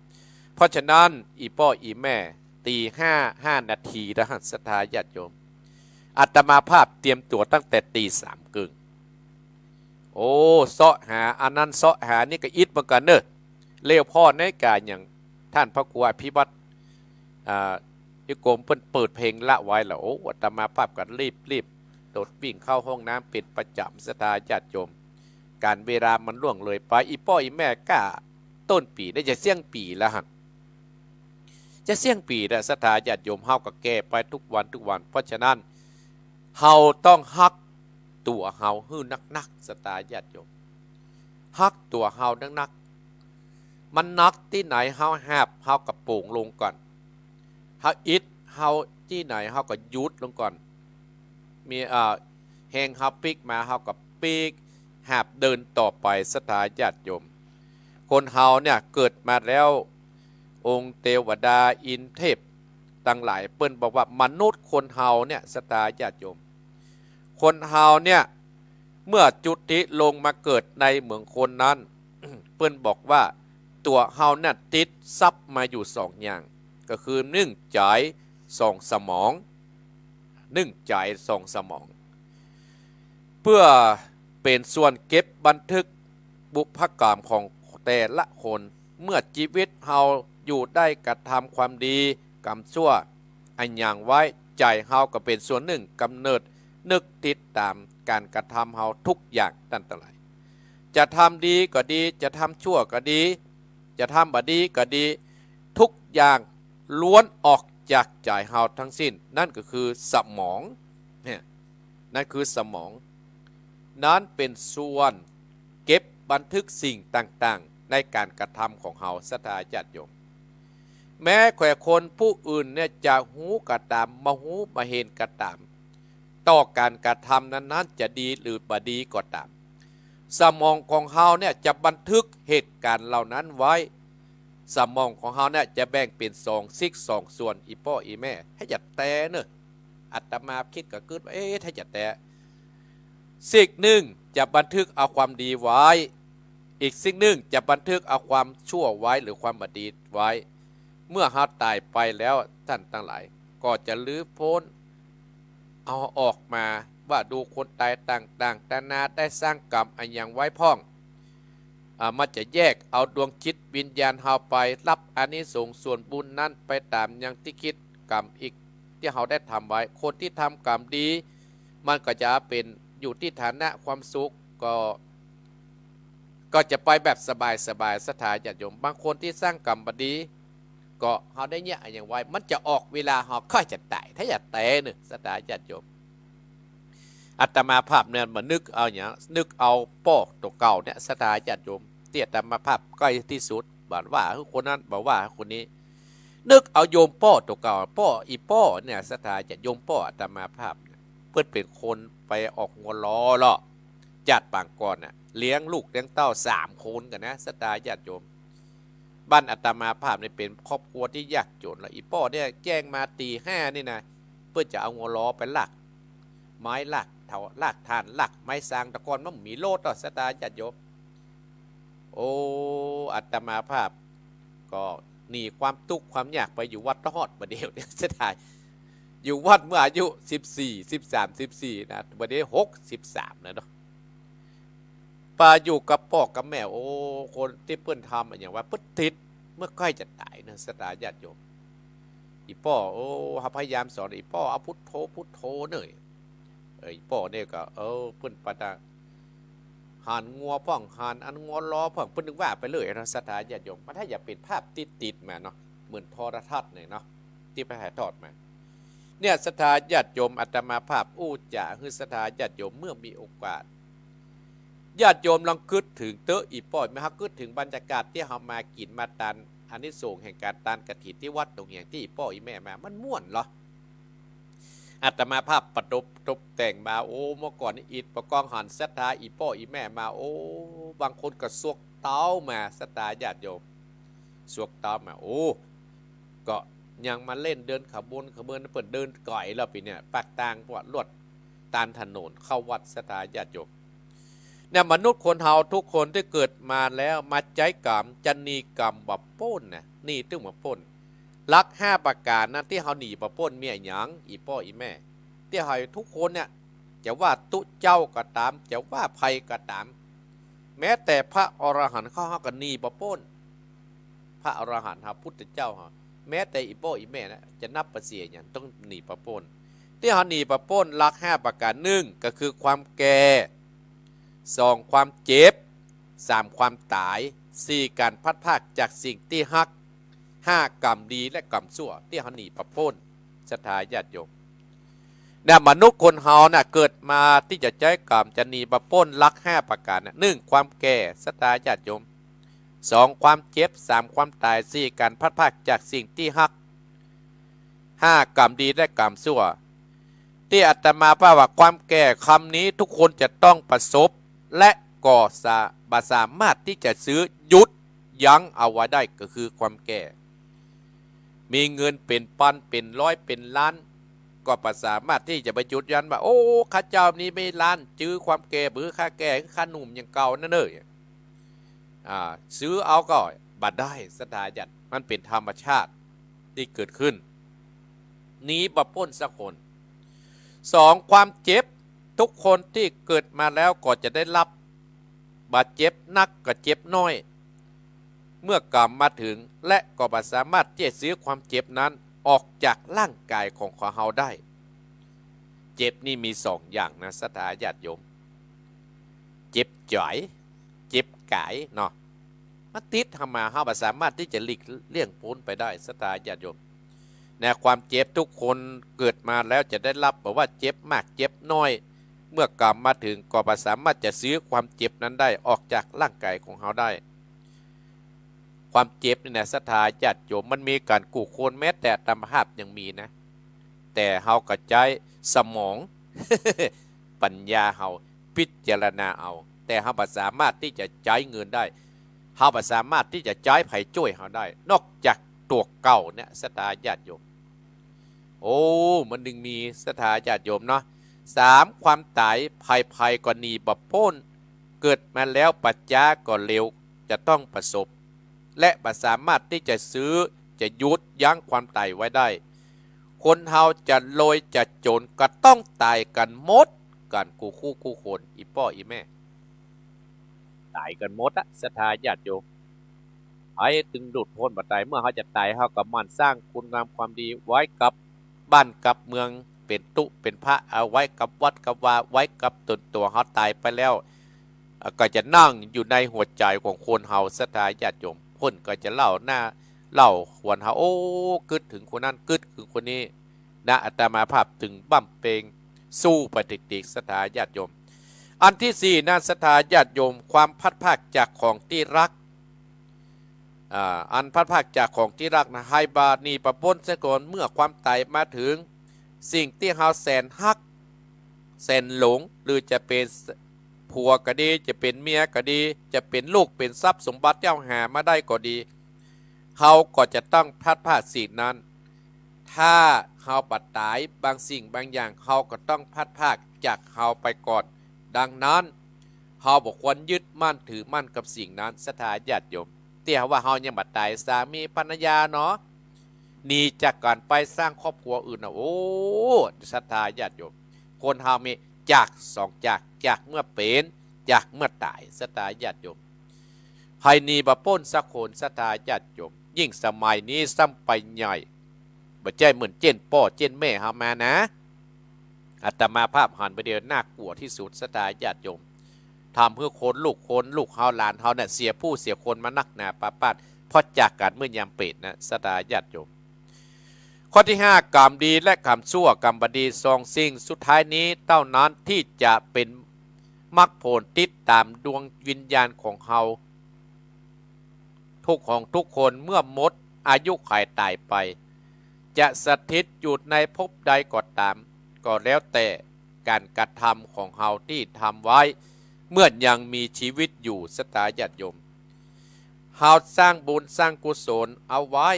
เพราะฉะนั้น อี่ป้ออี่แม่ ตี๋ห้า ห้านาทีแล้วหั้นศรัทธาญาติโยม อาตมาภาพเตรียมตั๋วตั้งแต่ตี๋สามเกิ่ง โอ้ เซาะหาอันนั้นเซาะหานี่ก็อิดเหมือนกั๋นเนาะ เลี้ยวผ่อนาฬิก๋าอย่างต้านพระครูอภิวัฒน์ อ่า นิคมเปิ้นเปิดเพลงละไว้แล้ว โอ้ อาตมาภาพก็รีบๆ โดดวิ่งเข้าห้องน้ำเป๋นประจ๋ำศรัทธาญาติโยม ก๋านเวลามันล่วงเลยไป อี่ป้ออี่แม่ก้า ต้นปี๋นี่จะเสี้ยงปี๋แล้วหั้น จะเสี้ยงปี๋แล้วศรัทธาญาติโยม เฮาก็แก่ไปกู้วันกู้วัน เพราะฉะนั้น เฮาต้องฮักตั๋วเฮาหื้อนักๆ ศรัทธาญาติโยม ฮักตั๋วเฮานักๆ มันหนักตี้ไหนเฮาหาบ เฮาก็โป๋งลงก่อน เฮาอิด เฮาตี้ไหนเฮาก็หยุดลงก่อน มี เอ่อ แฮงเฮาปิ๊กมา เฮาก็ปิ๊ก หาบเดินต่อไปศรัทธาญาติโยม คนเฮาเนี่ยเกิดมาแล้ว องค์เตวดาอินเทพตังหลายเปิ้นบอกว่ามนุษย์คนเฮาเนี่ยศรัทธาญาติโยม คนเฮาเนี่ยเมื่อจุติลงมาเกิดในเหมืองคนนั้น เปิ้นบอกว่าตั๋วเฮาเนี่ยติดทรัพย์มาอยู่สองอย่าง ก็คือนึ่งใจ๋สองสมอง นึ่งใจ๋สองสมอง เปื้อเป๋นส่วนเก็บบันทึกบุพกรรมของแต่ละคน เมื่อจีวิตเฮาอยู่ได้กระทำความดีกรรมชั่วอันหยังไว้ ใจ๋เฮาก็เป๋นส่วนนึ่งกำเนิดนึกติดต๋ามก๋านกระทำเฮากู้อย่าง ต้านตังหลาย จะทำดีก็ดี จะทำชั่วก็ดี จะทำบ่ดีก็ดี กู้อย่างล้วนออกจากใจ๋เฮาตึงสิ้น นั่นก็คือสมอง เนี่ย นั่นคือสมอง นั้นเป๋นส่วนเก็บบันทึกสิ่งต่างๆ ในก๋านกระทำของเฮาศรัทธาญาติโยม แม้แค่คนผู้อื่นเนี่ยจะฮู้ก็ต๋าม บ่ฮู้บ่เห็นก็ต๋าม ต่อก๋านกระทำนั้นๆ จะดีหรือบ่ดีก็ต๋าม สมองของเฮาเนี่ยจะบันทึกเหตุก๋ารณ์เหล่านั้นไว้ สมองของเฮาเนี่ยจะแบ่งเป๋นสองซีกสองส่วน อี่ป้ออี่แม่ ถ้าจะแต๊เนาะ อาตมาคิดก็กึ๊ดว่า เอ๊ะ ถ้าจะแต๊ ซีกนึ่งจะบันทึกเอาความดีไว้ อีกซีกนึ่งจะบันทึกเอาความชั่วไว้หรือความบ่ดีไว้ เมื่อเฮาต๋ายไปแล้ว ต้านตังหลาย ก็จะรื้อป๊น เอาออกมาว่าดูคนต๋ายต่างๆ นานาได้สร้างกรรมอันหยังไว้พ่อง อ่า มันจะแยกเอาดวงจิตวิญญาณเฮาไปฮับอานิสงส์ส่วนบุญนั้นไปต๋ามอย่างตี้คิดกรรมอีกตี้เฮาได้ทำไว้ คนตี้ทำกรรมดี มันก็จะเป๋นอยู่ตี้ฐานะความสุข ก็ ก็จะไปแบบสบายๆ ศรัทธาญาติโยม บางคนตี้สร้างกรรมบ่ดี ก็เฮาได้เยียะอันหยังไว้ มันจะออกเวลาเฮาใก้จะต๋าย ถ้าจะแต๊เนาะ ศรัทธาญาติโยม อาตมาภาพเนี่ยมานึกเอาหยัง นึกเอาป้อตั๋วเก่าเนี่ย ศรัทธาญาติโยม ตี้อาตมาภาพใก้ตี้สุด บ่ว่าหื้อคนนั้น บ่ว่าหื้อคนนี้ นึกเอาโยมป้อตั๋วเก่า ป้อ อี่ป้อเนี่ย ศรัทธาญาติโยม ป้ออาตมาภาพเนี่ย เปิ้นเป๋นคนไปออกงัวล้อเลาะ จาติปางก่อนน่ะ เลี้ยงลูกเลี้ยงเต้าสามคนกั๋นนะ ศรัทธาญาติโยม บ้านอาตมาภาพเนี่ยเป๋นครอบครัวตี้ยากจ๋น แล้วอี่ป้อเนี่ยแจ้งมาตี๋ห้านี่นะ เปิ้นจะเอางัวล้อไปลักไม้ ลักเถา ลักถ่าน ลักไม้ซาง แต่ก่อนมันบ่มีรถเนาะ ศรัทธาญาติโยม โอ้ อาตมาภาพก็หนีความตุ๊กข์ความยากไปอยู่วัดตะฮอดบ่าเดี่ยวเนี่ย เสียดาย อยู่วัดเมื่ออายุสิบสี่ สิบสาม สิบสี่นะ บ่าเดี่ยวหกสิบสามแล้วเนาะ ไปอยู่กับป้อกับแม่ โอ้ คนตี้เปิ้นทำอะหยังว่าเปิ้นติด เมื่อใก้จะต๋ายเนาะ ศรัทธาญาติโยม อี่ป้อ โอ้ เฮาพยายามสอน อี่ป้อ เอาพุทโธ พุทโธเน่ย เอ้ย ป้อเนี่ยก็ เออ เปิ้นปะตะ หันงัวพ่อง หันอันงัวล้อพ่อง เปิ้นนึกว่าไปเลยเนาะ ศรัทธาญาติโยม มันถ้าจะเป๋นภาพติดๆ มาเนาะ เหมือนโทรทัศน์เนี่ยเนาะ ตี้ไปถ่ายทอดมา เนี่ย ศรัทธาญาติโยม อาตมาภาพอู้จ๋าหื้อศรัทธาญาติโยมเมื่อมีโอกาส ญาติโยมลองกึ๊ดเถิงเต๊อะ อี่ป้ออี่แม่ เฮากึ๊ดเถิงบรรยากาศตี้เฮามากิ๋นมาตาน อานิสงส์แห่งก๋านตานกฐินตี้วัดต๋งแหงตี้อี่ป้ออี่แม่มา มันม่วนเหรอ อาตมาภาพประดับตกแต่งมา โอ้ เมื่อก่อนนี้อิดประกองหันศรัทธาอี่ป้ออี่แม่มา โอ้ บางคนก็สวกเต๊ามา ศรัทธาญาติโยม สวกเต๊ามา โอ้ ก็ยังมาเล่นเดินขบวนขบวน เปิ้นเดินก๋อยแล้วปี๋เนี่ย ปากตางปวดลวดตานถนนเข้าวัด ศรัทธาญาติโยม เนี่ย มนุษย์คนเฮาทุกคนตี้เกิดมาแล้วมาใจ๊ก๋รรม จะหนีก๋รรมบ่ป๊นนะ หนีตึงบ่ป๊น ลักษณ์ห้าประก๋านนั้นตี้เฮาหนีบ่ป๊นมีอะหยัง อี่ป้ออี่แม่ ตี้เฮาทุกคนเนี่ย จะว่าตุ๊เจ้าก็ต๋าม จะว่าใผก็ต๋าม แม้แต่พระอรหันต์เฮา เฮาก็หนีบ่ป๊น พระอรหันต์เฮา พุทธเจ้าเฮา แม้แต่อี่ป้ออี่แม่นะ จะนับบ่เสียหยัง ต้องหนีบ่ป๊น ตี้เฮาหนีบ่ป๊นลักษณ์ห้าประก๋าน นึ่ง ก็คือความแก่ สอง ความเจ็บ สาม ความต๋าย สี่ ก๋านพลัดพรากจากสิ่งตี้ฮัก ห้า ก๋รรมดีและก๋รรมชั่ว ตี้เฮาหนีบ่ป๊น ศรัทธาญาติโยม เนี่ย มนุษย์คนเฮาน่ะ เกิดมาตี้จะใจ๊ก๋รรม จะหนีบ่ป๊นลักษณ์ห้าประก๋านน่ะ นึ่ง ความแก่ ศรัทธาญาติโยม สอง ความเจ็บ สาม ความต๋าย สี่ ก๋านพลัดพรากจากสิ่งตี้ฮัก ห้า ก๋รรมดีและก๋รรมชั่ว ตี้อาตมาภาพว่าความแก่คำนี้ทุกคนจะต้องประสบ และก็สา- บ่สามารถตี้จะซื้อหยุดยั้งเอาไว้ได้ ก็คือความแก่ มีเงินเป๋นปันเป๋นร้อยเป๋นล้าน ก็บ่สามารถตี้จะไปหยุดยั้งว่า โอ้ ข้าเจ้านี้มีล้าน จื้อความแก่ บ่หื้อข้าแก่ หื้อข้าหนุ่มอย่างเก่านั่นเน่อ อ่า ซื้อเอาก็บ่ได้ ศรัทธาญาติ มันเป๋นธรรมชาติตี้เกิดขึ้น หนีบ่ป๊นสักคน สอง ความเจ็บ ทุกคนตี้เกิดมาแล้วก็จะได้รับ บ่เจ็บนักก็เจ็บน้อย เมื่อก๋รรมมาเถิง และก็บ่สามารถตี้จะซื้อความเจ็บนั้นออกจากร่างก๋ายของเฮาได้ เจ็บนี่มีสองอย่างนะ ศรัทธาญาติโยม เจ็บใจ๋ เจ็บก๋ายเนาะ มันติดเฮามา เฮาบ่สามารถตี้จะหลีกเลี่ยงป๊นไปได้ ศรัทธาญาติโยม ในความเจ็บทุกคนเกิดมาแล้วจะได้รับ บ่ว่าเจ็บมากเจ็บน้อย เมื่อก๋รรมมาเถิงก็บ่สามารถจะซื้อความเจ็บนั้นได้ออกจากร่างก๋ายของเฮาได้ ความเจ็บนี่นะ ศรัทธาญาติโยม มันมีก๋านกู้คน แม้แต่อาตมาภาพยังมีนะ แต่เฮาก็ใจ๊สมอง ปัญญาเฮาพิจารณาเอา แต่เฮาบ่สามารถตี้จะใจ๊เงินได้ เฮาบ่สามารถตี้จะใจ๊ใผจ้วยเฮาได้ นอกจากตั๋วเก่าเนี่ย ศรัทธาญาติโยม โอ้ มันจึงมี ศรัทธาญาติโยมเนาะ สาม ความต๋าย ใผๆ ก็หนีบ่ป๊น เกิดมาแล้วบ่จ๊าก็เร็ว จะต้องประสบ และบ่สามารถตี้จะซื้อ จะหยุดยั้งความต๋ายไว้ได้ คนเฮาจะรวยจะจ๋นก็ต้องต๋ายกั๋นหมด กั๋นกู้คู่กู้คน อี่ป้ออี่แม่ ต๋ายกั๋นหมดอะ ศรัทธาญาติโยม ใผตึงหลุดป๊นบ่ได้ เมื่อเฮาจะต๋าย เฮาก็หมั่นสร้างคุณงามความดีไว้กับบ้านกับเมือง เป๋นตุ๊เป๋นพระ เอาไว้กับวัดกับวา ไว้กับต๋นตั๋ว เฮาต๋ายไปแล้ว เอ่อ ก็จะนั่งอยู่ในหัวใจ๋ของคนเฮา ศรัทธาญาติโยม เปิ้นก็จะเล่าหน้าเล่าขวัญเฮา โอ้ กึ๊ดเถิงคนนั้น กึ๊ดเถิงคนนี้นะ อาตมาภาพจึงบำเพ็ญสู้ไปติดๆ ศรัทธาญาติโยม อันตี้สี่นะ ศรัทธาญาติโยม ความพลัดพรากจากของตี้ฮัก อ่า อันพลัดพรากจากของตี้ฮักนะ ใผบ่หนีบ่ป๊นสักคน เมื่อความต๋ายมาเถิง สิ่งตี้เฮาแสนฮัก แสนหลง หรือจะเป๋นผัวก็ดี จะเป๋นเมียก็ดี จะเป๋นลูก เป๋นทรัพย์สมบัติตี้เฮาหามาได้ก็ดี เฮาก็จะต้องพลัดพรากสิ่งนั้น ถ้าเฮาบ่ต๋าย บางสิ่งบางอย่างเฮาก็ต้องพลัดพรากจากเฮาไปก่อน ดังนั้น เฮาบ่ควรยึดมั่นถือมั่นกับสิ่งนั้น ศรัทธาญาติโยม ตี้เฮาว่าเฮายังบ่ต๋าย สามีภรรยาเนาะ หนีจากกั๋นไปสร้างครอบครัวอื่นนะ โอ้ ศรัทธาญาติโยม คนเฮามีจากสองจาก จากเมื่อเป๋น จากเมื่อต๋าย ศรัทธาญาติโยม ใผหนีบ่ป๊นสักคน ศรัทธาญาติโยม ยิ่งสมัยนี้ซ้ำไปใหญ่ บ่ใจ้เหมือนเจ้นป้อเจ้นแม่เฮามานะ อาตมาภาพหันไปเดียว น่ากลัวตี้สุด ศรัทธาญาติโยม ทำหื้อคนลูกคนลูกเฮาหลานเฮาเนี่ย เสียผู้เสียคนมานักหนาปาปาด เพราะจากก๋านเมื่อยามเปรตนะ ศรัทธาญาติโยม ข้อตี้ห้า กรรมดีและกรรมชั่ว กรรมบ่ดี สองสิ่งสุดท้ายนี้เต้านั้นตี้จะเป๋นมรรคผลติดต๋ามดวงวิญญาณของเฮา ทุก ของทุกคนเมื่อหมดอายุขัยต๋ายไป จะสถิตอยู่ในภพใดก็ต๋าม ก็แล้วแต่ก๋านกระทำของเฮาตี้ทำไว้เมื่อยังมีจีวิตอยู่ ศรัทธาญาติโยม เฮาสร้างบุญสร้างกุศลเอาไว้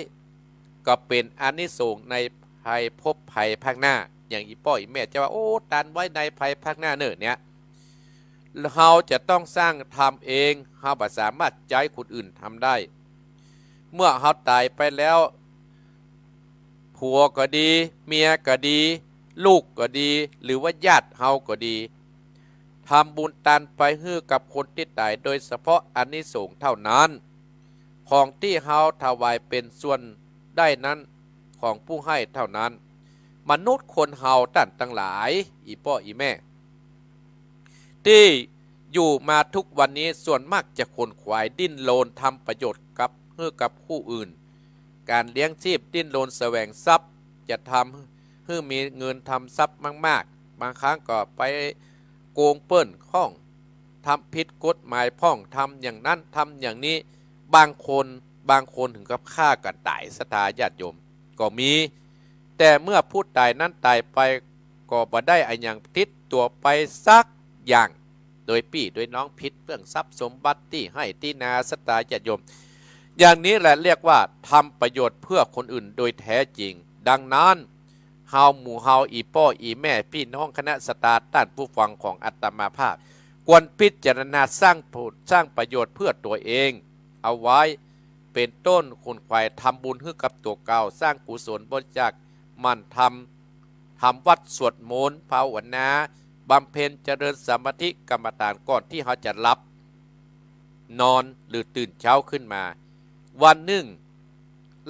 ก็เป๋นอานิสงส์ในภายภพภายภาคหน้า อย่างอี่ป้ออี่แม่จะว่า โอ้ ตันไว้ในภายภาคหน้าเน่อเนี่ย เฮาจะต้องสร้างทำเอง เฮาบ่สามารถใจ๊คนอื่นทำได้ เมื่อเฮาต๋ายไปแล้ว ผัวก็ดี เมียก็ดี ลูกก็ดี หรือว่าญาติเฮาก็ดี ทำบุญตานไปหื้อกับคนตี้ต๋าย โดยเฉพาะอานิสงส์เต้านั้น ของตี้เฮาถวายเป๋นส่วนได้นั้น ของผู้หื้อเต้านั้น มนุษย์คนเฮาต้านตังหลาย อี่ป้ออี่แม่ ตี้อยู่มาทุกวันนี้ส่วนมากจะขวนขวายดิ้นรนทำประโยชน์กับ หื้อกับผู้อื่น ก๋านเลี้ยงจีพ ดิ้นรนแสวงทรัพย์ จะทำหื้อมีเงินทำทรัพย์มากๆ บางครั้งก็ไปโกงเปิ้นพ่อง ทำผิดกฎหมายพ่อง ทำอย่างนั้นทำอย่างนี้ บางคน บางคนถึงกับฆ่ากั๋นต๋าย ศรัทธาญาติโยม ก็มี แต่เมื่อผู้ต๋ายนั้นต๋ายไป ก็บ่ได้อะหยังติดตั๋วไปสักอย่าง โดยปี้โดยน้อง ผิดเรื่องทรัพย์สมบัติตี้ไฮ่ตี้นา ศรัทธาญาติโยม อย่างนี้แหละเรียกว่าทำประโยชน์เพื่อคนอื่นโดยแท้จริง ดังนั้น เฮาหมู่เฮา อี่ป้ออี่แม่ ปี้น้องคณะศรัทธา ต้านผู้ฟังของอาตมาภาพ ควรพิจารณาสร้างผล สร้างประโยชน์เพื่อตั๋วเอง เอาไว้ เป๋นต้น ขวนขวายทำบุญหื้อกับตั๋วเก่า สร้างกุศลบริจาค หมั่นทำ ทำวัตร สวดมนต์ ภาวนา บำเพ็ญเจริญสมาธิกรรมฐานก่อนตี้เฮาจะหลับนอน หรือตื่นเช้าขึ้นมา วันนึ่ง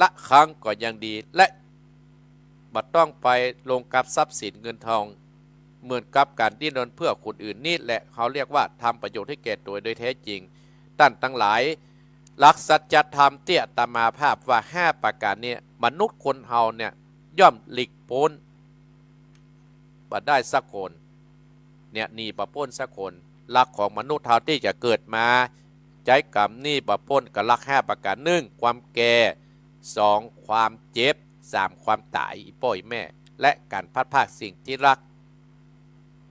ละครั้งก็ยังดี และบ่ต้องไปลงกับทรัพย์สินเงินทอง เหมือนกับก๋านดิ้นรนเพื่อคนอื่น นี่แหละเฮาเรียกว่าทำประโยชน์หื้อแก่ตั๋วโดยแท้จริง ต้านตังหลาย หลักสัจธรรมตี้อาตมาภาพว่าห้าประก๋านเนี่ย มนุษย์คนเฮาเนี่ย ย่อมหลีกป๊นบ่ได้สักคน เนี่ย หนีบ่ป๊นสักคน หลักของมนุษย์เฮาตี้จะเกิดมา ใจ๊กรรมหนีบ่ป๊นกับหลักห้าประก๋าน นึ่ง ความแก่ สอง ความเจ็บ สาม ความต๋าย อี่ป้ออี่แม่ และก๋านพลัดพรากสิ่งตี้รัก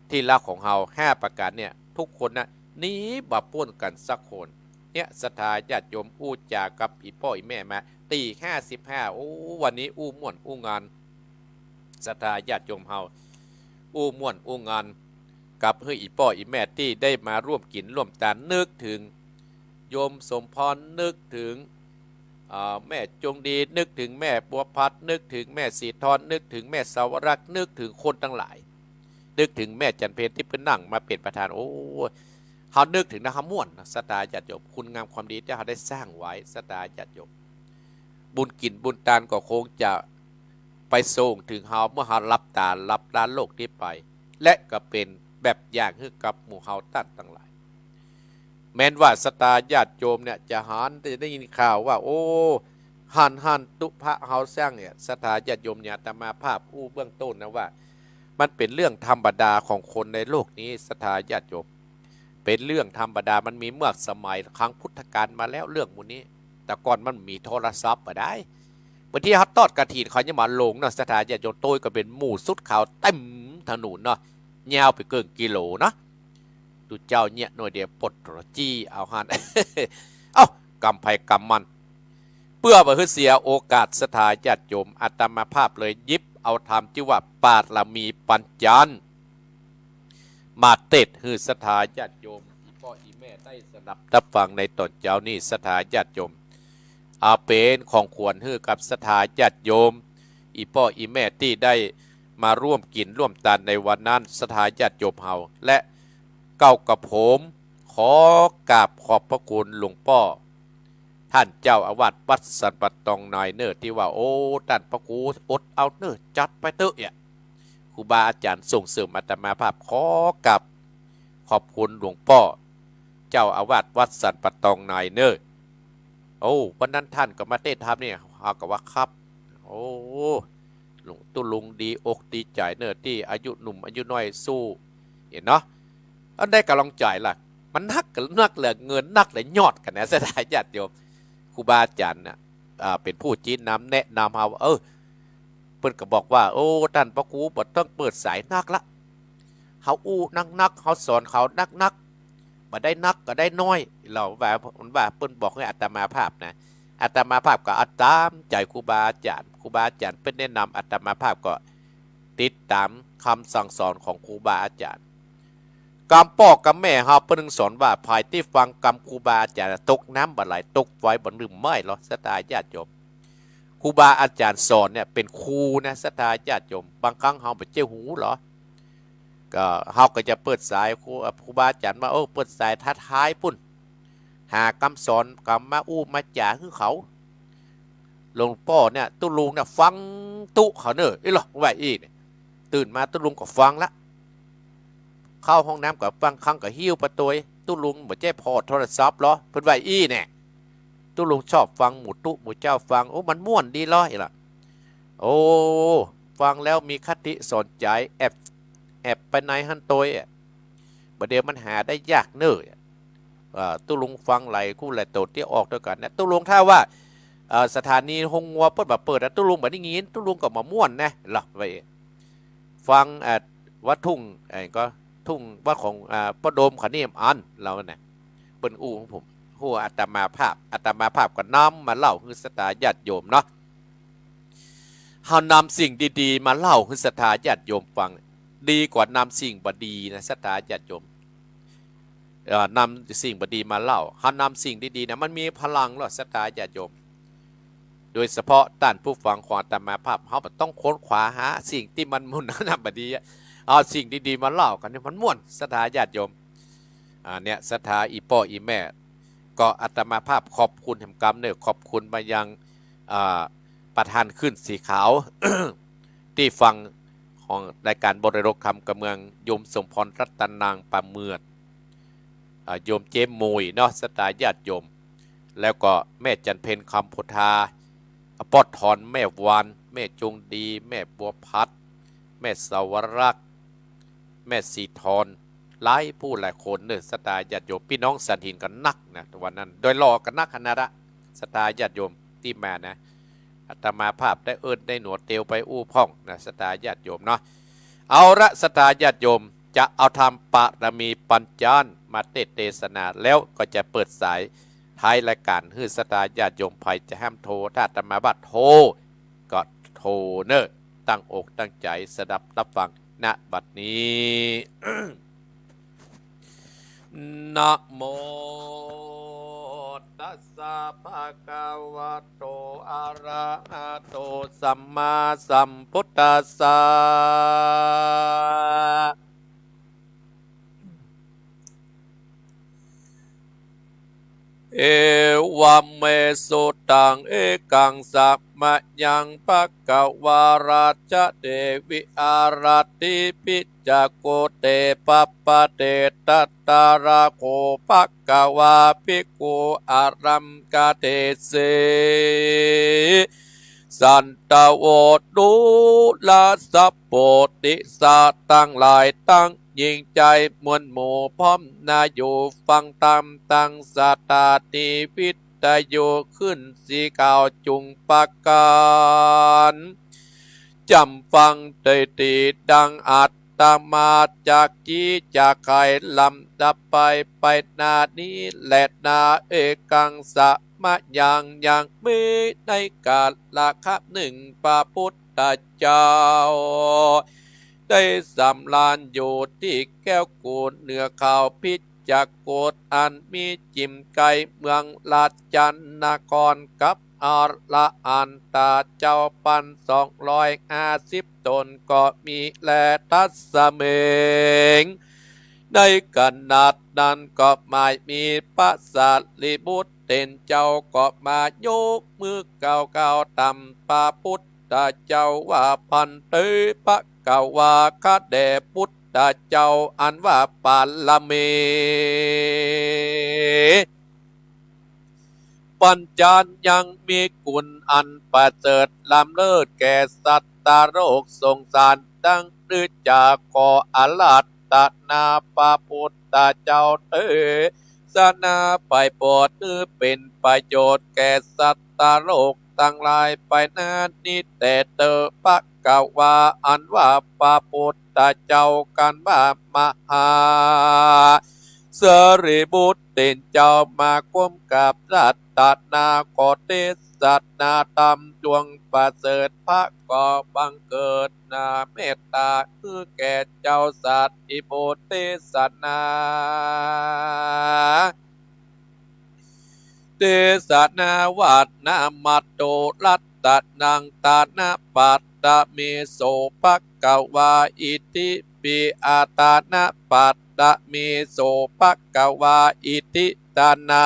ตี้รักของเฮา ห้าประก๋านเนี่ย ทุกคนนะ หนีบ่ป๊นกั๋นสักคน เนี่ย ศรัทธาญาติโยม อู้จ๋ากับอี่ป้ออี่แม่มา ตี้ห้าสิบห้า โอ้ วันนี้อู้ม่วนอู้งัน ศรัทธาญาติโยมเฮา อู้ม่วนอู้งัน กับหื้ออี่ป้ออี่แม่ตี้ได้มาร่วมกิ๋นร่วมตาน นึกเถิงโยมสมพร นึกเถิง อ่า แม่จงดี นึกเถิงแม่บัวผัด นึกเถิงแม่ศรีทร นึกเถิงแม่สาวรักษ์ นึกเถิงคนตังหลาย นึกเถิงแม่จันเพ็ญตี้เปิ้นนั่งมาเป๋นประธาน โอ้ เฮานึกเถิงนะ เฮาม่วนนะ ศรัทธาญาติโยม คุณงามความดีตี้เฮาได้สร้างไว้ ศรัทธาญาติโยม บุญกิ๋นบุญตานก็คงจะไปส่งเถิงเฮาเมื่อเฮาหลับต๋าหลับลาโลกนี้ไป และก็เป๋นแบบอย่างหื้อกับหมู่เฮาต้านตังหลาย แม้นว่าศรัทธาญาติโยมเนี่ยจะหัน จะได้ยินข่าวว่า โอ้ หัน หันตุ๊พระเฮาสร้างเนี่ย ศรัทธาญาติโยมเนี่ย อาตมาภาพอู้เบื้องต้นนะว่า มันเป๋นเรื่องธรรมดาของคนในโลกนี้ ศรัทธาญาติโยม เป๋นเรื่องธรรมดา มันมีเมื่อสมัยครั้งพุทธกาลมาแล้วเรื่องหมู่นี้ แต่ก่อนมันมีโทรศัพท์บ่ได้ บางทีเฮาตอดกฐินเขายังบ่ลงเนาะ ศรัทธาญาติโยม โต้ยก็เป๋นหมู่สุดเขาเต็มถนนเนาะ ยาวไปเกิ่งกิโลเนาะ ตุ๊เจ้าเยียะหน่อยเดียวปดตรอจี้เอาหัน เอ้า กรรมใผกรรมมัน เปื้อบ่หื้อเสียโอกาส ศรัทธาญาติโยม อาตมาภาพเลยหยิบเอาธรรมตี้ว่าปารมีปัญจัน มาเตศน์หื้อศรัทธาญาติโยม อี่ป้ออี่แม่ได้สดับตับฟังในต๋อนเจ๊านี้ ศรัทธาญาติโยม เอาเป๋นของขวัญหื้อกับศรัทธาญาติโยม อี่ป้ออี่แม่ตี้ได้มาร่วมกิ๋นร่วมตานในวันนั้น ศรัทธาญาติโยมเฮา และเก้ากระผมขอกราบขอบพระคุณหลวงป้อ ต้านเจ้าอาวาสวัดสันป่าตองนายเน่อ ตี้ว่า โอ้ ต้านพระครูอดเอาเน่อ จัดไปเต๊อะเนี่ย ครูบาอาจ๋ารย์ส่งเสริมอาตมาภาพ ขอกราบขอบคุณหลวงป้อ เจ้าอาวาสวัดสันป่าตองนายเน่อ โอ้ วันนั้นต้านก็มาเต๊ะธรรมนี่ เฮาก็ว่าครับ โอ้ หลวง ตุ๊ลุงดีอกดีใจ๋เน่อ ตี้อายุหนุ่มอายุน้อยสู้ หันเนาะ อันได้ก๋ำลังใจ๋ละ มันนัก นักเหลือเงิน นักเหลือยอดกั๋นนะ ศรัทธาญาติโยม ครูบาอาจ๋ารย์น่ะ อ่า เป๋นผู้จี้นำแนะนำเฮา เออ เปิ้นก็บอกว่า โอ้ ต้านพระครูบ่ต้องเปิดสายนักละ เฮาอู้นักๆ เฮาสอนเขานักๆ บ่ได้นักก็ได้น้อย ลาวว่า มันว่าเปิ้นบอกหื้ออาตมาภาพนะ อาตมาภาพก็เอาต๋ามใจ๋ครูบาอาจ๋ารย์ ครูบาอาจ๋ารย์เปิ้นแนะนำ อาตมาภาพก็ติดต๋ามกำสั่งสอนของครูบาอาจ๋ารย์ กำป้อกำแม่เฮาเปิ้นสอนว่า ใผตี้ฟังกำครูบาอาจ๋ารย์ ตกน้ำบ่ไหล ตกไฟบ่นึ่มไหม้หรอก ศรัทธาญาติโยม ครูบาอาจ๋ารย์สอนเนี่ยเป๋นครูนะ ศรัทธาญาติโยม บางครั้งเฮาบ่เจ้าหูหรอ ก็เฮาก็จะเปิดสายครู ครูบาอาจ๋ารย์ว่า โอ้ เปิดสายท้าทายปุ้น หากำสอน กำมาอู้มาจ๋าหื้อเขา หลวงป้อเนี่ย ตุ๊ลุงเนี่ยฟังตุ๊เขาเน่อ อี้หรอ ว่าอี้เนี่ย ตื่นมาตุ๊ลุงก็ฟังละ เข้าห้องน้ำก็ฟัง ครั้งก็หิ้วไปตวย ตุ๊ลุงบ่ใจ้ผ่อโทรศัพท์หรอ เปิ้นว่าอี้แน่ ตุ๊ลุงชอบฟังหมู่ตุ๊หมู่เจ้าฟัง โอ้ มันม่วนดีหรอ อี้หรอ โอ้ ฟังแล้วมีคติสอนใจ๋ แอบ แอบไปในหั้นตวยอะ บ่าเดี่ยวมันหาได้ยากเน่อ เอ่อ ตุ๊ลุงฟังหลายคู่หลายโตตี้ออกตวยกั๋นเนี่ย ตุ๊ลุงถ้าว่า เอ่อ สถานีโฮงงัวเปิ้นบ่เปิดอะ ตุ๊ลุงบ่ได้ยิน ตุ๊ลุงก็บ่ม่วนนะ ลาวว่า ฟัง เอ่อ วัดทุ่ง เอ่อ ก็ทุ่งวัดของ อ่า ป้อโดมเขานี่อัน ลาวว่านะ เปิ้นอู้หื้อผม อู้อาตมาภาพ อาตมาภาพก็นำมาเล่าหื้อศรัทธาญาติโยมเนาะ เฮานำสิ่งดีๆ มาเล่าหื้อศรัทธาญาติโยมฟัง ดีกว่านำสิ่งบ่ดีนะ ศรัทธาญาติโยม เอ่อ นำสิ่งบ่ดีมาเล่า เฮานำสิ่งดีๆ เนี่ย มันมีพลังหรอก ศรัทธาญาติโยม โดยเฉพาะต้านผู้ฟังของอาตมาภาพ เฮาบ่ต้องค้นคว้าหาสิ่งตี้มันบ่ นั่นน่ะ บ่ดีอะ เอาสิ่งดีๆ มาเล่ากั๋นเนี่ย มันม่วน ศรัทธาญาติโยม อ่า เนี่ย ศรัทธาอี่ป้ออี่แม่ ก็อาตมาภาพขอบคุณแหมกำเน่อ ขอบคุณมายัง อ่า ประธานคลื่นสีขาว ตี้ฟังของรายก๋านบริโรคธรรมกำเมือง โยมสมพรรัตนาง ปาเมือด อ่า โยมเจ๊หมุยเนาะ ศรัทธาญาติโยม แล้วก็แม่จันเพ็ญ คำโพธา ป้อทอน แม่วาน แม่จงดี แม่บัวพัด แม่สาวรักษ์ แม่สีทอน หลายผู้หลายคนเน่อ ศรัทธาญาติโยม ปี้น้องสันหินก็นักนะ วันนั้น โดยหล่อก็นักขนาดละ ศรัทธาญาติโยมตี้มานะ อาตมาภาพได้เอิ้นได้หนวดเตียวไปอู้พ่องนะ ศรัทธาญาติโยมเนาะ เอาละ ศรัทธาญาติโยม จะเอาธรรมปารมีปัญจานมาเตสน์เตสนา แล้วก็จะเปิดสายท้ายรายก๋าน หื้อศรัทธาญาติโยมใผจะแฮ่มโทร ถ้าอาตมาว่าโทร ก็โทรเน่อ ตั้งอกตั้งใจ๋สดับฮับฟัง ณ บัดนี้ นะโมตัสสะ ภะคะวะโต อะระหะโต สัมมาสัมพุทธัสสะ เอวะเม สุตัง เอกัง สะมะยัง ภะคะวา ราชะเถวิ อารัตถิ ภิกขุ เต ปะปะเต ตะตะระโข ภะคะวา ภิกขุ อารังคเถสิ สันตะโว ดูราสะโปติสะ ตังหลายตัง ยิ่งใจ๋มวลหมู่ พร้อมหน้าอยู่ฟังธรรม ตังสถานีวิทยุคลื่นสีขาวจุงปะก๋าน จ๋ำฟังได้ดีดังอาตมาจักกี้จะใค่ลำดับไป ไปหน้านี้แลนา เอกัง สะมะยัง ยังมีในกาละครั้งนึ่ง พระพุทธเจ้า ได้สำราญอยู่ตี้แก้วกูเหนือเขา ภิกขุ อันมีจิ๋มใก้เมืองราชนคร กับอรหันตะเจ้าพันสองร้อยห้าสิบต๋นก็มีแล ตัสเม ในขณะนั้นก็หมายมีพระสารีบุตรเถรเจ้าก็มายกมือก้าวๆ ต๋ามพระพุทธเจ้าว่า ภันเต ภะคะวา ข้าแด่พุทธเจ้า อันว่าปารมี ปัญญายังมีคุณอันประเสริฐล้ำเลิศแก่สัตว์โลกสงสาร ดังนี้จะขออาราธนาพระพุทธเจ้าเตสนาไปโปรดหื้อเป๋นประโยชน์แก่สัตว์โลกตังหลายไปนานี้แต๊เต๊อ ภควา อันว่าพระพุทธเจ้ากันว่ามหา สารีบุตรเป๋นเจ้ามาก้มกราบอาราธนาขอเตสนาธรรมดวงประเสริฐ พระก็บังเกิดนาเมตตาหื้อแก่เจ้าสารีบุตรเตสนา เตสนาว่า นามัตโต รัตนัง ตานะปัตตะเม โส ภควา อิติปิ อาตานะปัตตะเม โส ภควา อิติ ตานะ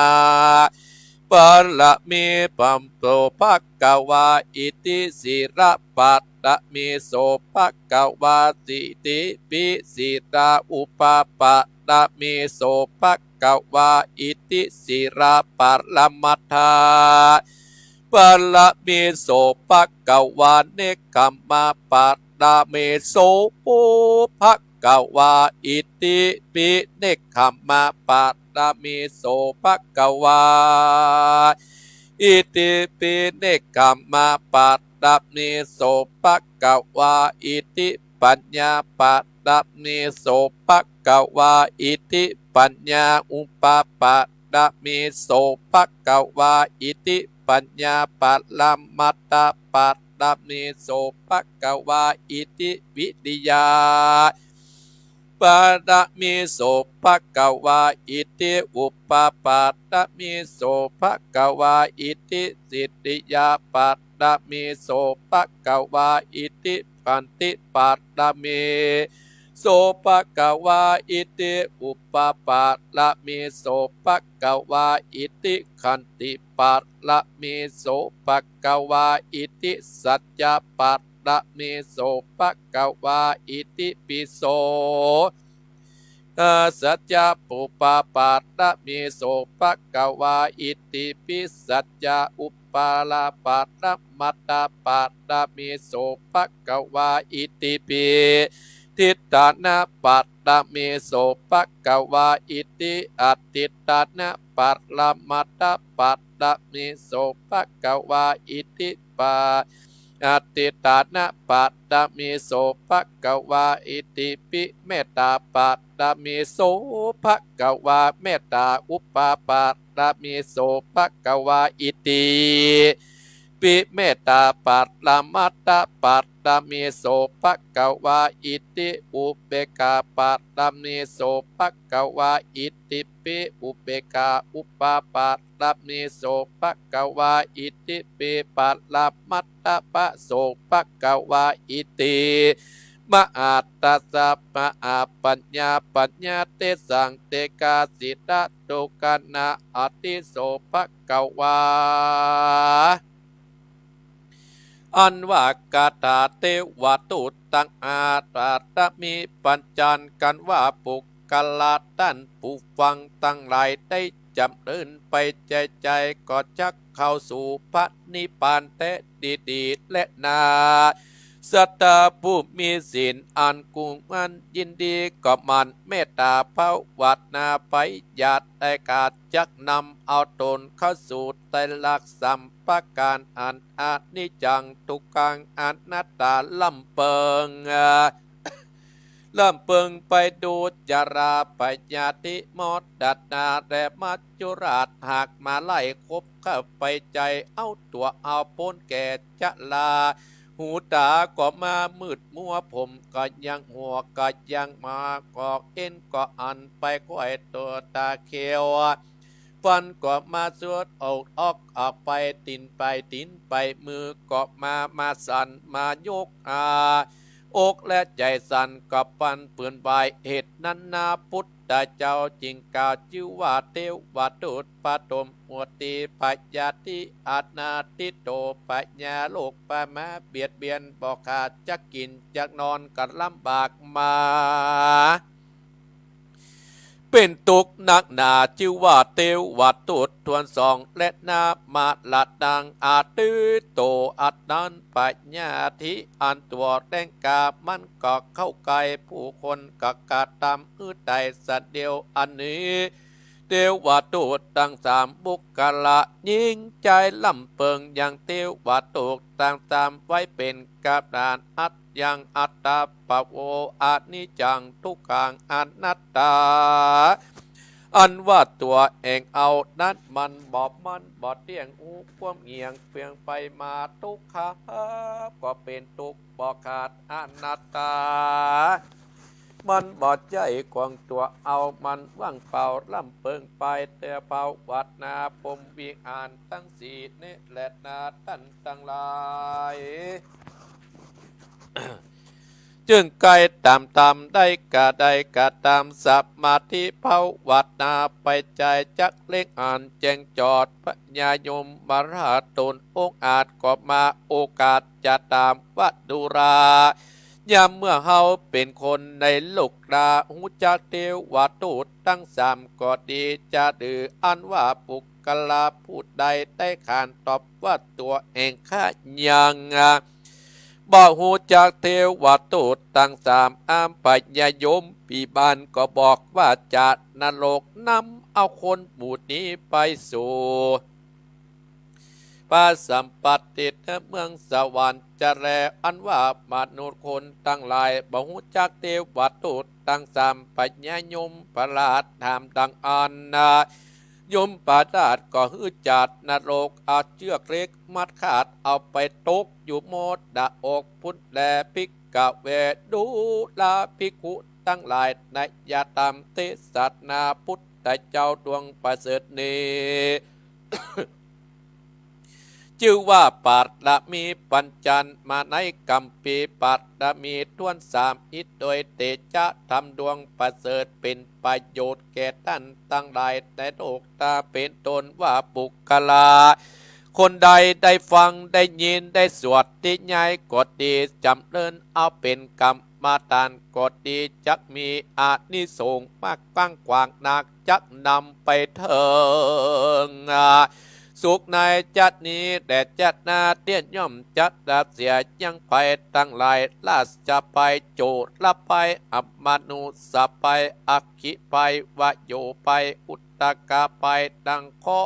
ปะระเม ปัมโส ภควา อิติ สีละปัตตะเม โส ภควา อิติปิ สีลา อุปปะระเม โส ภควา อิติ สีลาปะระมัตถะปะระเม โส ภควา เนกขมมะปะระเม โส ภควา อิติปิ เนกขมมะปะระเม โส ภควา อิติปิ เนกขมมะปะระเม โส ภควา อิติ ปัญญาปะระเม โส ภควา อิติ ปัญญา อุปปะระเม โส ภควา อิติ ปัญญาปะระมัตถะปะระเม โส ภควา อิติ วิริยาปะระเม โส ภควา อิติ อุปปะระเม โส ภควา อิติ สิริยาปะระเม โส ภควา อิติ ขันติปะระเม โส ภควา อิติ อุปปะระเม โส ภควา อิติ ขันติปะระเม โส ภควา อิติ สัจจะปะระเม โส ภควา อิติปิ โส อา สัจจะปุปปะระเม โส ภควา อิติปิ สัจจะ อุปปะระมัตถะปะระเม โส ภควา อิติปิ ทิฏฐานะปะระเม โส ภควา อิติ อทิฏฐานะปะระมัตถะปะระเม โส ภควา อิติปะ อทิฏฐานะปะระเม โส ภควา อิติปิ เมตตาปะระเม โส ภควา เมตตา อุปปะระเม โส ภควา อิติปิ เมตตาปะระมัตถะปะระเม โส ภควา อิติ อุเปกขาปะระเม โส ภควา อิติปิ อุเปกขา อุปปะระเม โส ภควา อิติปิ ปะระมัตถะปะ โส ภควา อิติ มหาตถะสะ มหาปัญญา ปัญญาเตสัง เตกาสิตะ ทุกขานะ อติ โส ภควา อันว่าคาถาเตวทูตตังห้าปะระเม ปัญจันกันว่าปุคคละตัน ผู้ฟังตังหลายได้จ๋ำเริญไปใจ๋ๆ ก็จักเข้าสู่พระนิพพานแต๊ดีๆ แลนา สัตตาผู้มีศีลอันกู้มั่นยินดีก็หมั่นเมตตาภาวนาไป อย่าได้ขาด จักนำเอาตนเข้าสู่ไตรลักษณ์สามประก๋านอันอนิจจัง ทุกขัง อนัตตา ล้ำเปิง ล้ำเปิงไปดูชราพยาธิมรณะและมัจจุราช หากมาไล่คบเข้าไปใจ๋ เอาตั๋วเอาป๊นแก่ชรา หูต๋าก็มามืดมัว ผมก็ยังหัวก็ยังมา ก็เอ็นก็อันไปค่อยตัวตาเขียว ฟันก็มาสุดออกออกออกไป ตี๋นไปตี๋นไป มือก็มามาสั่นมายกอา อกและใจ๋สั่นก็ปันปืนไหว เหตุนั้นนาพุทธเจ้าจึงกล่าวจื้อว่าเตวทูตปฐม อุติพยาธิอนาทิโต พญาโรคพม่าเบียดเบียนบ่ขาด จักกิ๋นจักนอนก็ลำบากมา เป๋นตุ๊กข์นักหนา จื้อว่าเตวทูตถ้วนสอง และนามาละตัง อติโต อัตตันปะญาธิ อันตั๋วแรงกล้ามันก็เข้าใก้ผู้คน ก็กระตำหื้อต๋ายสันเดียวอันนี้ เตวทูตตังสามบุคคละ ยิ่งใจ๋ลำเปิงยังเตวทูตตังสามไว้เป๋นกำนัน อัตยังอัตตาปะโว อนิจจังทุกขังอนัตตา อันว่าตั๋วเองเอานั้นมันบ่มั่นบ่เตี้ยง ฮู้ความเหี่ยงเปียงไปมา ทุกขะก็เป๋นตุ๊กข์บ่ขาด อนัตตา มันบ่ใจ้ของตั๋วเอา มันว่างเปล่าลำเปิงไป แต่ภาวนาพรหมวิหารตังสี่นี้แลนา ต้านตังหลาย จึงใก้ต๋ามธรรมได้ ก็ได้กระตำสมาธิภาวนาไปใจ๋ จักเล็งอันแจ้งจอด พญายมราชต๋นองอาจ ก็มาโอกาสจะถามว่า ดูรา ยามเมื่อเฮาเป๋นคนในโลกา ฮู้จักเตวทูตตังสามก็ดี จะหรืออันว่าบุคคละผู้ใดได้ขานตอบว่า ตั๋วเองข้ายังบ่ฮู้จักเตวทูตตังสาม อำพญายมปีบานก็บอกว่า จะนรกนำเอาคนหมู่นี้ไปสู่ พระสัมปัตติเมืองสวรรค์จะแล อันว่ามนุษย์คนตังหลายบ่ฮู้จักเตวทูตตังสาม พญายมราชถามดังอั้นนา ยมราชก็หื้อจัดนรก เอาเจื้อกเหล็กมัดขาด เอาไปตกอยู่มรดกพุ้นแล ภิกขะเว ดูราภิกขุตังหลาย นัยยะธรรมเตสนาพุทธเจ้าดวงประเสริฐนี้ จื้อว่าปารมีปัญจันมาในกัมภีร์ ปารมีถ้วนสาม อิทธิโดยเตชะธรรมดวงประเสริฐ เป๋นประโยชน์แก่ต้านตังหลายในโลกา เป๋นต้นว่าบุคคละคนใดได้ฟังได้ยินได้สวดธยายก็ดี จ๋ำเริญเอาเป๋นกรรมฐานก็ดี จักมีอานิสงส์มากกว้างขวางนัก จักนำไปเถิงสุขในชาตินี้แลชาติหน้า เตี้ยนย่อมจะละเสียยังภัยตังหลาย ราชภัย โจรภัย อมานุสสะภัย อัคคีภัย วโยภัย อุทกภัย ดังข้อ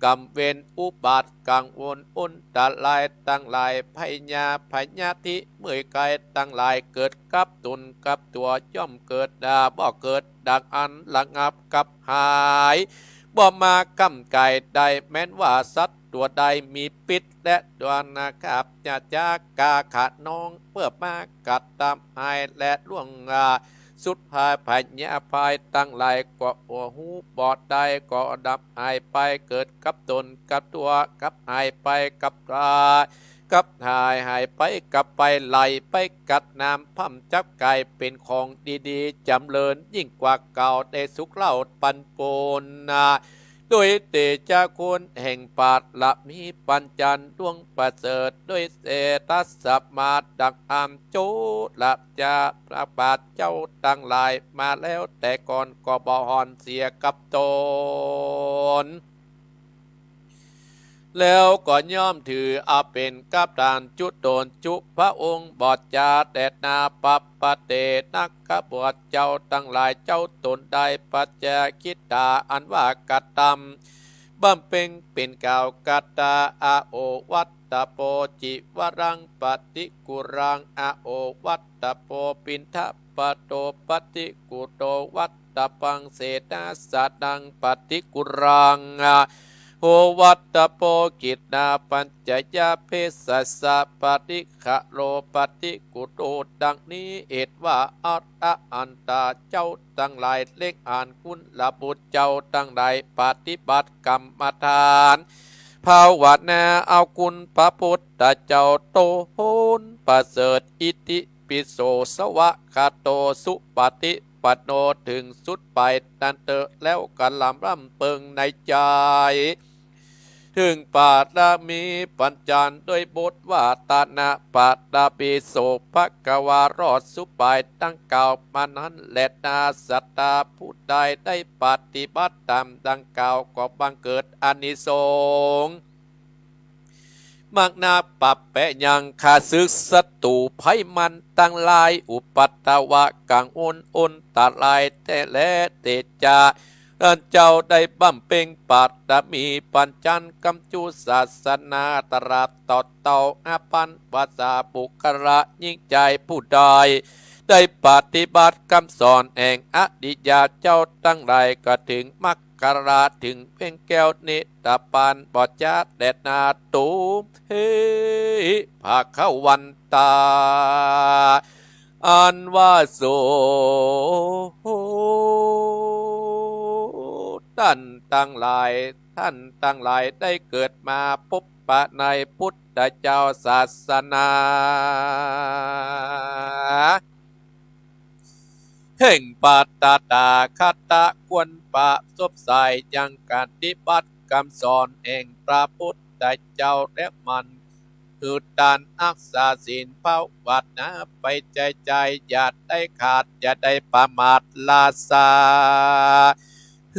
กรรมเวรอุบาทกังวลอันตรายตังหลาย พยาธิเมื่อยไข้ตังหลาย เกิดกับต๋นกับตั๋วย่อมเกิด บ่เกิดดังอั้น ระงับกับหาย บ่มาก้ำก๋ายได้ แม้นว่าสัตว์ตั๋วใดมีพิษและตั๋วนาคาบ จะจะกาขะน้อง เปื้อมากัดตำหายและล่วง สุดภัยพยาภัยตังหลาย ก็บ่ฮู้บ่ได้ ก็ดับหายไป เกิดกับต๋นกับตั๋ว กับหายไปกับต๋น กับหาย หายไปกับไป ไหลไปกับน้ำ พร่ำจับก๋ายเป๋นของดีๆ จ๋ำเริญยิ่งกว่าเก่า ได้สุขเล่าปันปนนา ด้วยเตชะคุณแห่งปารมีปัญจันดวงประเสริฐ ด้วยเตชะสมาดังอั้น จุลจาพระบาทเจ้าตังหลาย มาแล้วแต่ก่อนก็บ่ห่อนเสียกับต๋น แล้วก็ย่อมถือเอาเป๋นกับฐานจุตนจุ พระองค์บอดจาแดดนา ปัปปะเตนะ ขบวชเจ้าตังหลาย เจ้าต๋นได้ปัจจคิตา อันว่ากระตำบำเพ็งเป๋นกล่าว กตา อโอวัตตโป จิวรังปฏิกุรัง อโอวัตตโป ปิณฑปโต ปฏิกุโต วัตตปัง เสนาสนังปฏิกุรัง โอวัตตโป กิณณาปัญจยา เภสัชชะปฏิขะโล ปฏิกุโต ดังนี้ เหตุว่าอรหันตาเจ้าตังหลาย เล็งอันกุลบุตรเจ้าตังหลาย ปฏิบัติกรรมฐาน ภาวนาเอาคุณพระพุทธเจ้าต๋นประเสริฐ อิติปิโส สวะคะโต สุปฏิปันโน ถึงสุดไปนั้นเต๊อะ แล้วกระลำร่ำเปิงในใจ๋ เถิงปารมีปัญจันโดยบทว่า ตานะปารมี โสภควารอดสุปายดังกล่าวมานั้นแลนา ศรัทธาผู้ใดได้ปฏิบัติต๋ามดังกล่าว ก็บังเกิดอานิสงส์ มากนัก ปะแปะยังข้าศึกศัตรู๋ภัยมันตังหลาย อุปัทวะกังวลอันตรายแต๊แล เตจะ อันเจ้าได้บำเพ็งปารมีปัญจันกำจุศาสนาตราบต่อเต้าห้าปันวาสา บุคคละยิ่งใจ๋ผู้ใด ได้ปฏิบัติกำสอนแห่งอริยะเจ้าตังหลาย ก็เถิงมรรคละ เถิงเวียงแก้วนิพพานบ่จ๊าแลนา ตุมเห ภะคะวันตา อันว่า โส ต้านตังหลาย ต้านตังหลายได้เกิดมาปบปะในปุทธเจ้าศาสนา แห่งพระตถาคตะ ควรประสบใสยังปฏิบัติกำสอนแห่งพระปุทธเจ้า และหมั่น หื้อตานฮักษาศีลภาวนาไปใจ๋ๆ อย่าได้ขาด อย่าได้ประมาทละสา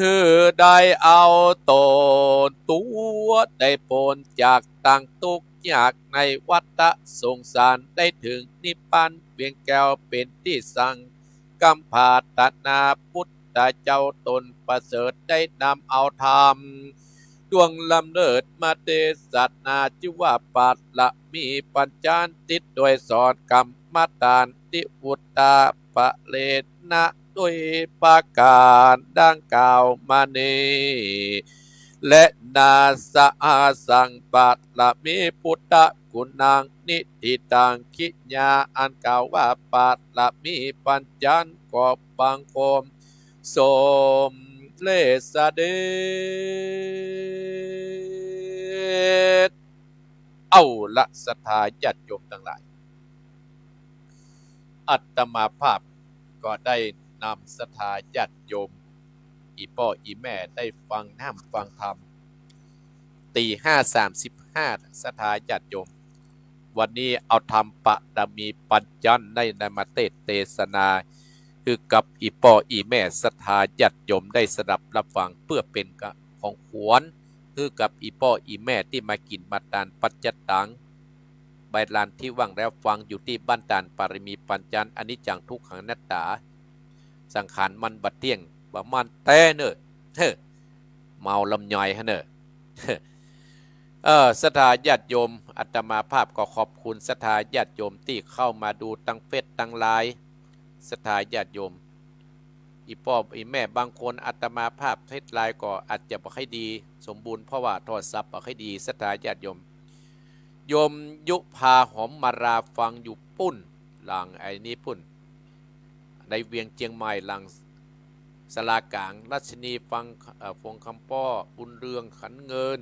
หื้อได้เอาต๋นตั๋วได้ป๊นจากตังตุ๊กข์ยากในวัฏสงสาร ได้เถิงนิพพานเวียงแก้วเป๋นตี้สัง กำปรารถนาปุทธเจ้าต๋นประเสริฐ ได้นำเอาธรรมดวงล้ำเลิศมาเตสนา จื้อว่าปารมีปัญจันติดโดยสอนกรรมฐานติอุตตะปะเรนะ โดยประก๋านดังกล่าวมานี้ และนาสหสังปารมีปุทธกุณัง นิฏฐิตังขิญญา อันกล่าวว่าปารมีปัญจันก็บังคมสมเร็จเสด็จ เอาละศรัทธาญาติโยมตังหลาย อาตมาภาพก็ได้นำศรัทธาญาติโยม อี่ป้ออี่แม่ได้ฟังธรรมฟังธรรม ตีห้าสามสิบห้า ศรัทธาญาติโยม วันนี้เอาธรรมปารมีปัญจันได้นำมาเตสน์เตสนา หื้อกับอี่ป้ออี่แม่ศรัทธาญาติโยมได้สดับรับฟัง เปื้อเป๋นของขวัญ หื้อกับอี่ป้ออี่แม่ตี้มากิ๋นมาตานปัจจตัง ใบลานตี้ว่างแล้วฟังอยู่ตี้บ้านตานปารมีปัญจัน อนิจจังทุกขังอนัตตา สังขารมันบ่เตี้ยง บ่มั่นแต๊เน่อ เฮ้อ เมาลำไยฮะเน่อ เออ ศรัทธาญาติโยม อาตมาภาพก็ขอบคุณศรัทธาญาติโยมตี้เข้ามาดูตังเฟซตังไลน์ ศรัทธาญาติโยม อี่ป้ออี่แม่บางคนอาตมาภาพเฟซไลน์ก็อาจจะบ่ค่อยดีสมบูรณ์ เพราะว่าโทรศัพท์บ่ค่อยดี ศรัทธาญาติโยม โยมยุภาหอมมาลาฟังอยู่ปุ้น หลังไอ้นี้ปุ้น ในเวียงเจียงใหม่หลังศาลากลาง รัชนีฟัง เอ่อ ฟงคำป้อ บุญเรืองขันเงิน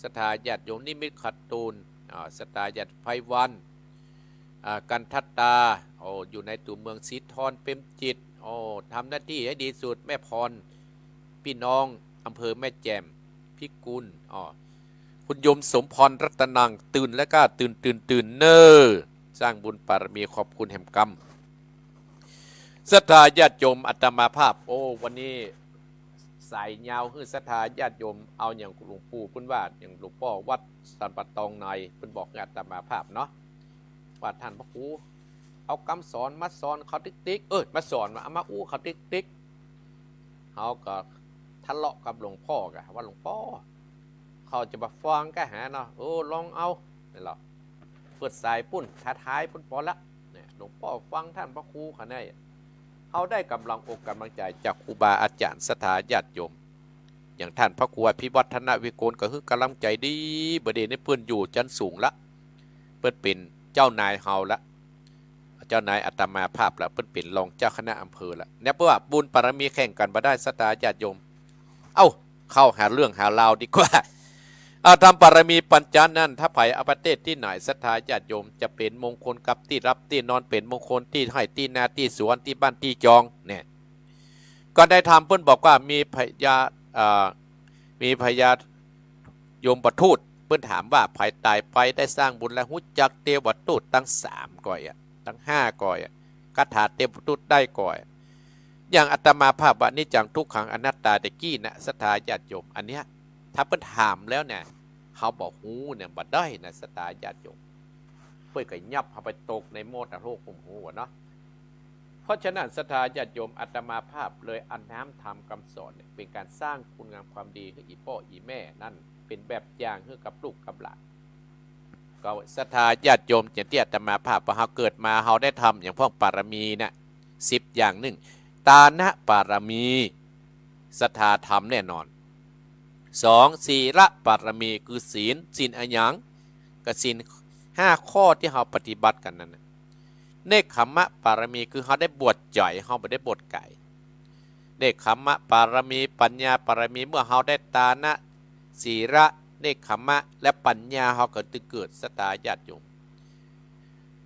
ศรัทธาญาติโยมนิมิตขัดตูน อ่า ศรัทธาญาติไพวัน อ่า กันทัตตา โอ้ อยู่ในตั๋วเมืองสีทร เปรมจิต โอ้ ทำหน้าตี้หื้อดีสุด แม่พร ปี้น้อง อำเภอแม่แจ่ม พิกุล อ้อ คุณโยมสมพรรัตนัง ตื่นแล้วก้า ตื่น ตื่น ตื่นเน่อ สร้างบุญปารมี ขอบคุณแหมกำ ศรัทธาญาติโยม อาตมาภาพ โอ้ วันนี้สายยาว หื้อศรัทธาญาติโยม เอาอย่างหลวงปู่ปุ้นว่า อย่างหลวงป้อวัดสันป่าตองใน ปุ้นบอกหื้ออาตมาภาพเนาะ ว่าต้านพระครูเอากำสอนมาสอนเขาติ๊กๆ เอ้ย มาสอน มา เอามาอู้เขาติ๊กๆ เขาก็ทะเลาะกับหลวงป้อกะ ว่าหลวงป้อ เขาจะบ่ฟังกะหาเนาะ เออ ลองเอา นี่แหละ เปิดสายปุ้น ท้าทายปุ้นปอละ เนี่ย หลวงป้อฟังต้านพระครูเขาเนี่ย เขาได้ก๋ำลังอกก๋ำลังใจ๋จากครูบาอาจ๋ารย์ศรัทธาญาติโยม อย่างต้านพระครูอภิวัฒนวิโกลก็หื้อก๋ำลังใจ๋ดี บ่าเดี่ยวนี้เปิ้นอยู่จั๊นสูงละ เปิ้นเป๋นเจ้านายเฮาละ เจ้านายอาตมาภาพละ เปิ้นเป๋นรองเจ้าคณะอำเภอละ เนี่ย เพราะว่าบุญปารมีแข่งกั๋นบ่ได้ ศรัทธาญาติโยม เอ้า เข้าหาเรื่องหาราวดีกว่า อา ธรรมปารมีปัญจันนั้น ถ้าใผเอาไปเตสน์ตี้ไหน ศรัทธาญาติโยม จะเป๋นมงคลกับตี้หลับตี้นอน เป๋นมงคลตี้ไฮ่ตี้นาตี้สวน ตี้บ้านตี้จอง เนี่ย ก็ในธรรมเปิ้นบอกว่ามีพญา อ่า มีพญา ยมทูต เปิ้นถามว่า ใผต๋ายไปได้สร้างบุญแล้วฮู้จักเตวทูตตังสามก่อยอะ ตังห้าก่อยอะ คาถาเตวทูตได้ก่อย อย่างอาตมาภาพว่า นิจจัง ทุกขัง อนัตตา ตะกี้นะ ศรัทธาญาติโยม อันเนี้ย ถ้าเปิ้นถามแล้วเนี่ย เฮาบ่ฮู้เนี่ย บ่ได้นะ ศรัทธาญาติโยม เปิ้นก็ยับเฮาไปตกในหม้อตะโลกคุมหัวเนาะ เพราะฉะนั้น ศรัทธาญาติโยม อาตมาภาพเลยเอาน้ำธรรมคำสอนเนี่ย เป๋นก๋านสร้างคุณงามความดีหื้ออี่ป้ออี่แม่นั้น เป๋นแบบอย่างหื้อกับลูกกับหลาน ก็ศรัทธาญาติโยม อย่างตี้อาตมาภาพว่า เฮาเกิดมา เฮาได้ทำอย่างพ่องปารมีน่ะ สิบอย่าง นึ่ง ตานะปารมี ศรัทธาทำแน่นอน สอง ศีลปารมี คือศีล ศีลอะหยัง ก็ศีลห้าข้อตี้เฮาปฏิบัติกั๋นนั้นน่ะ เนกขัมมะปารมี คือเฮาได้บวชใจ๋ เฮาบ่ได้บวชก๋าย เนกขัมมะปารมี ปัญญาปารมี เมื่อเฮาได้ตานะ ศีละ เนกขัมมะ และปัญญา เฮาก็ตึงเกิด ศรัทธาญาติโยม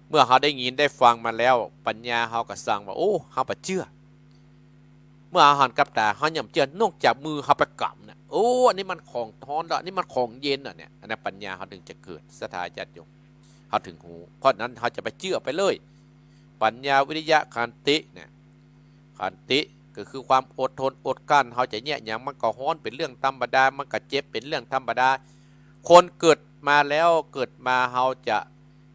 เมื่อเฮาได้ยินได้ฟังมาแล้ว ปัญญาเฮาก็สั่งว่า โอ้ เฮาบ่เจื้อ เมื่อเฮาหันกับต๋า เฮายังบ่เจื้อ นอกจากมือเฮาไปกำน่ะ โอ้ อันนี้มันของฮ้อนละ อันนี้มันของเย็นละเนี่ย อันนั้นปัญญาเฮาถึงจะเกิด ศรัทธาญาติโยม เฮาถึงฮู้ เพราะนั้นเฮาจะบ่เจื้อไปเลย ปัญญา วิริยะ ขันติเนี่ย ขันติก็คือความอดทนอดกลั้น เฮาจะแยะหยังมันก็ฮ้อนเป๋นเรื่องธรรมดา มันก็เจ็บเป๋นเรื่องธรรมดา คนเกิดมาแล้ว เกิดมาเฮาจะ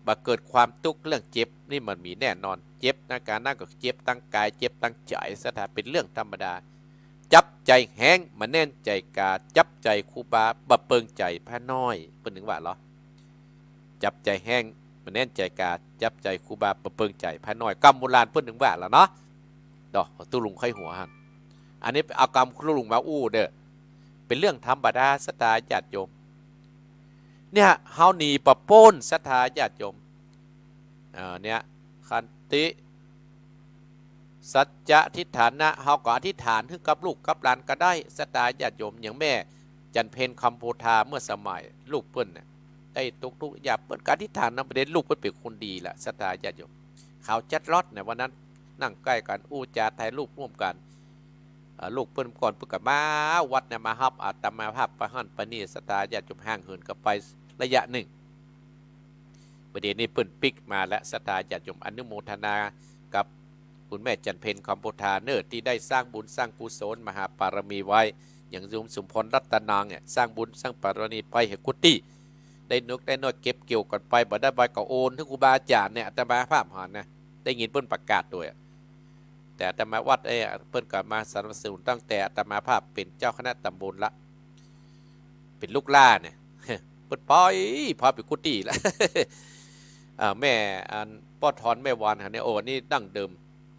บ่เกิดความตุ๊กข์เรื่องเจ็บ นี่มันมีแน่นอน เจ็บนะ ก๋านนั้นก็เจ็บตังก๋าย เจ็บตังใจ๋ ศรัทธา เป๋นเรื่องธรรมดา จับใจ๋แฮง บ่แน่นใจ๋กา จับใจ๋ครูบา บ่เปิงใจ๋พระน้อย เปิ้นถึงว่าเหรอ จับใจ๋แฮง บ่แน่นใจ๋กา จับใจ๋ครูบา บ่เปิงใจ๋พระน้อย กำโบราณเปิ้นถึงว่าเหรอเนาะ ดอกตุ๊ลุงไข้หัวหั้น อันนี้เอากำตุ๊ลุงมาอู้เน่อ เป๋นเรื่องธรรมดา ศรัทธาญาติโยม เนี่ย เฮาหนีบ่ป๊น ศรัทธาญาติโยม เอ่อ เนี่ย ขันติ สัจจะ อธิษฐานะ เฮาก็อธิษฐานหื้อกับลูกกับหลานก็ได้ ศรัทธาญาติโยม อย่างแม่จันเพ็ญ คำโพธา เมื่อสมัยลูกเปิ้นน่ะ ได้ตกทุกข์ยาก เปิ้นก็อธิษฐานนำ บ่าเด่นลูกเปิ้นเป๋นคนดีละ ศรัทธาญาติโยม ขาวจั๊ดลอดเนี่ย วันนั้นนั่งใก้กั๋น อู้จ๋าถ่ายรูปร่วมกั๋น เอ่อ ลูกเปิ้นก่อนเปิ้นก็มาวัดเนี่ย มาฮับอาตมาภาพไปหั้นไปนี่ ศรัทธาญาติโยม ห่างเหินกั๋นไประยะนึ่ง บ่าเด่นนี้เปิ้นปิ๊กมาแล้ว ศรัทธาญาติโยม อนุโมทนากับคุณแม่จันเพ็ญ คำโพธาเน่อ ตี้ได้สร้างบุญสร้างกุศลมหาปารมีไว้ อย่างโยมสมพรรัตนางเนี่ย สร้างบุญสร้างปารมีไปหื้อกู้ตี้ ได้นกได้น้อยเก็บเกี่ยวกั๋นไป บ่ได้ไปก็โอนหื้อครูบาอาจ๋ารย์เนี่ย อาตมาภาพหันนะ ได้ยินเปิ้นประกาศตวยอะ แต่อาตมาวัด เอ้ย เปิ้นก็มาสนับสนุนตั้งแต่อาตมาภาพเป๋นเจ้าคณะตำบลละ เป๋นลูกหล้าเนี่ย เปิ้นปล่อยพาไปกู้ตี้ละ อ่า แม่ อันป้อทอน แม่วานหันเนี่ย โอ้ อันนี้ดั้งเดิม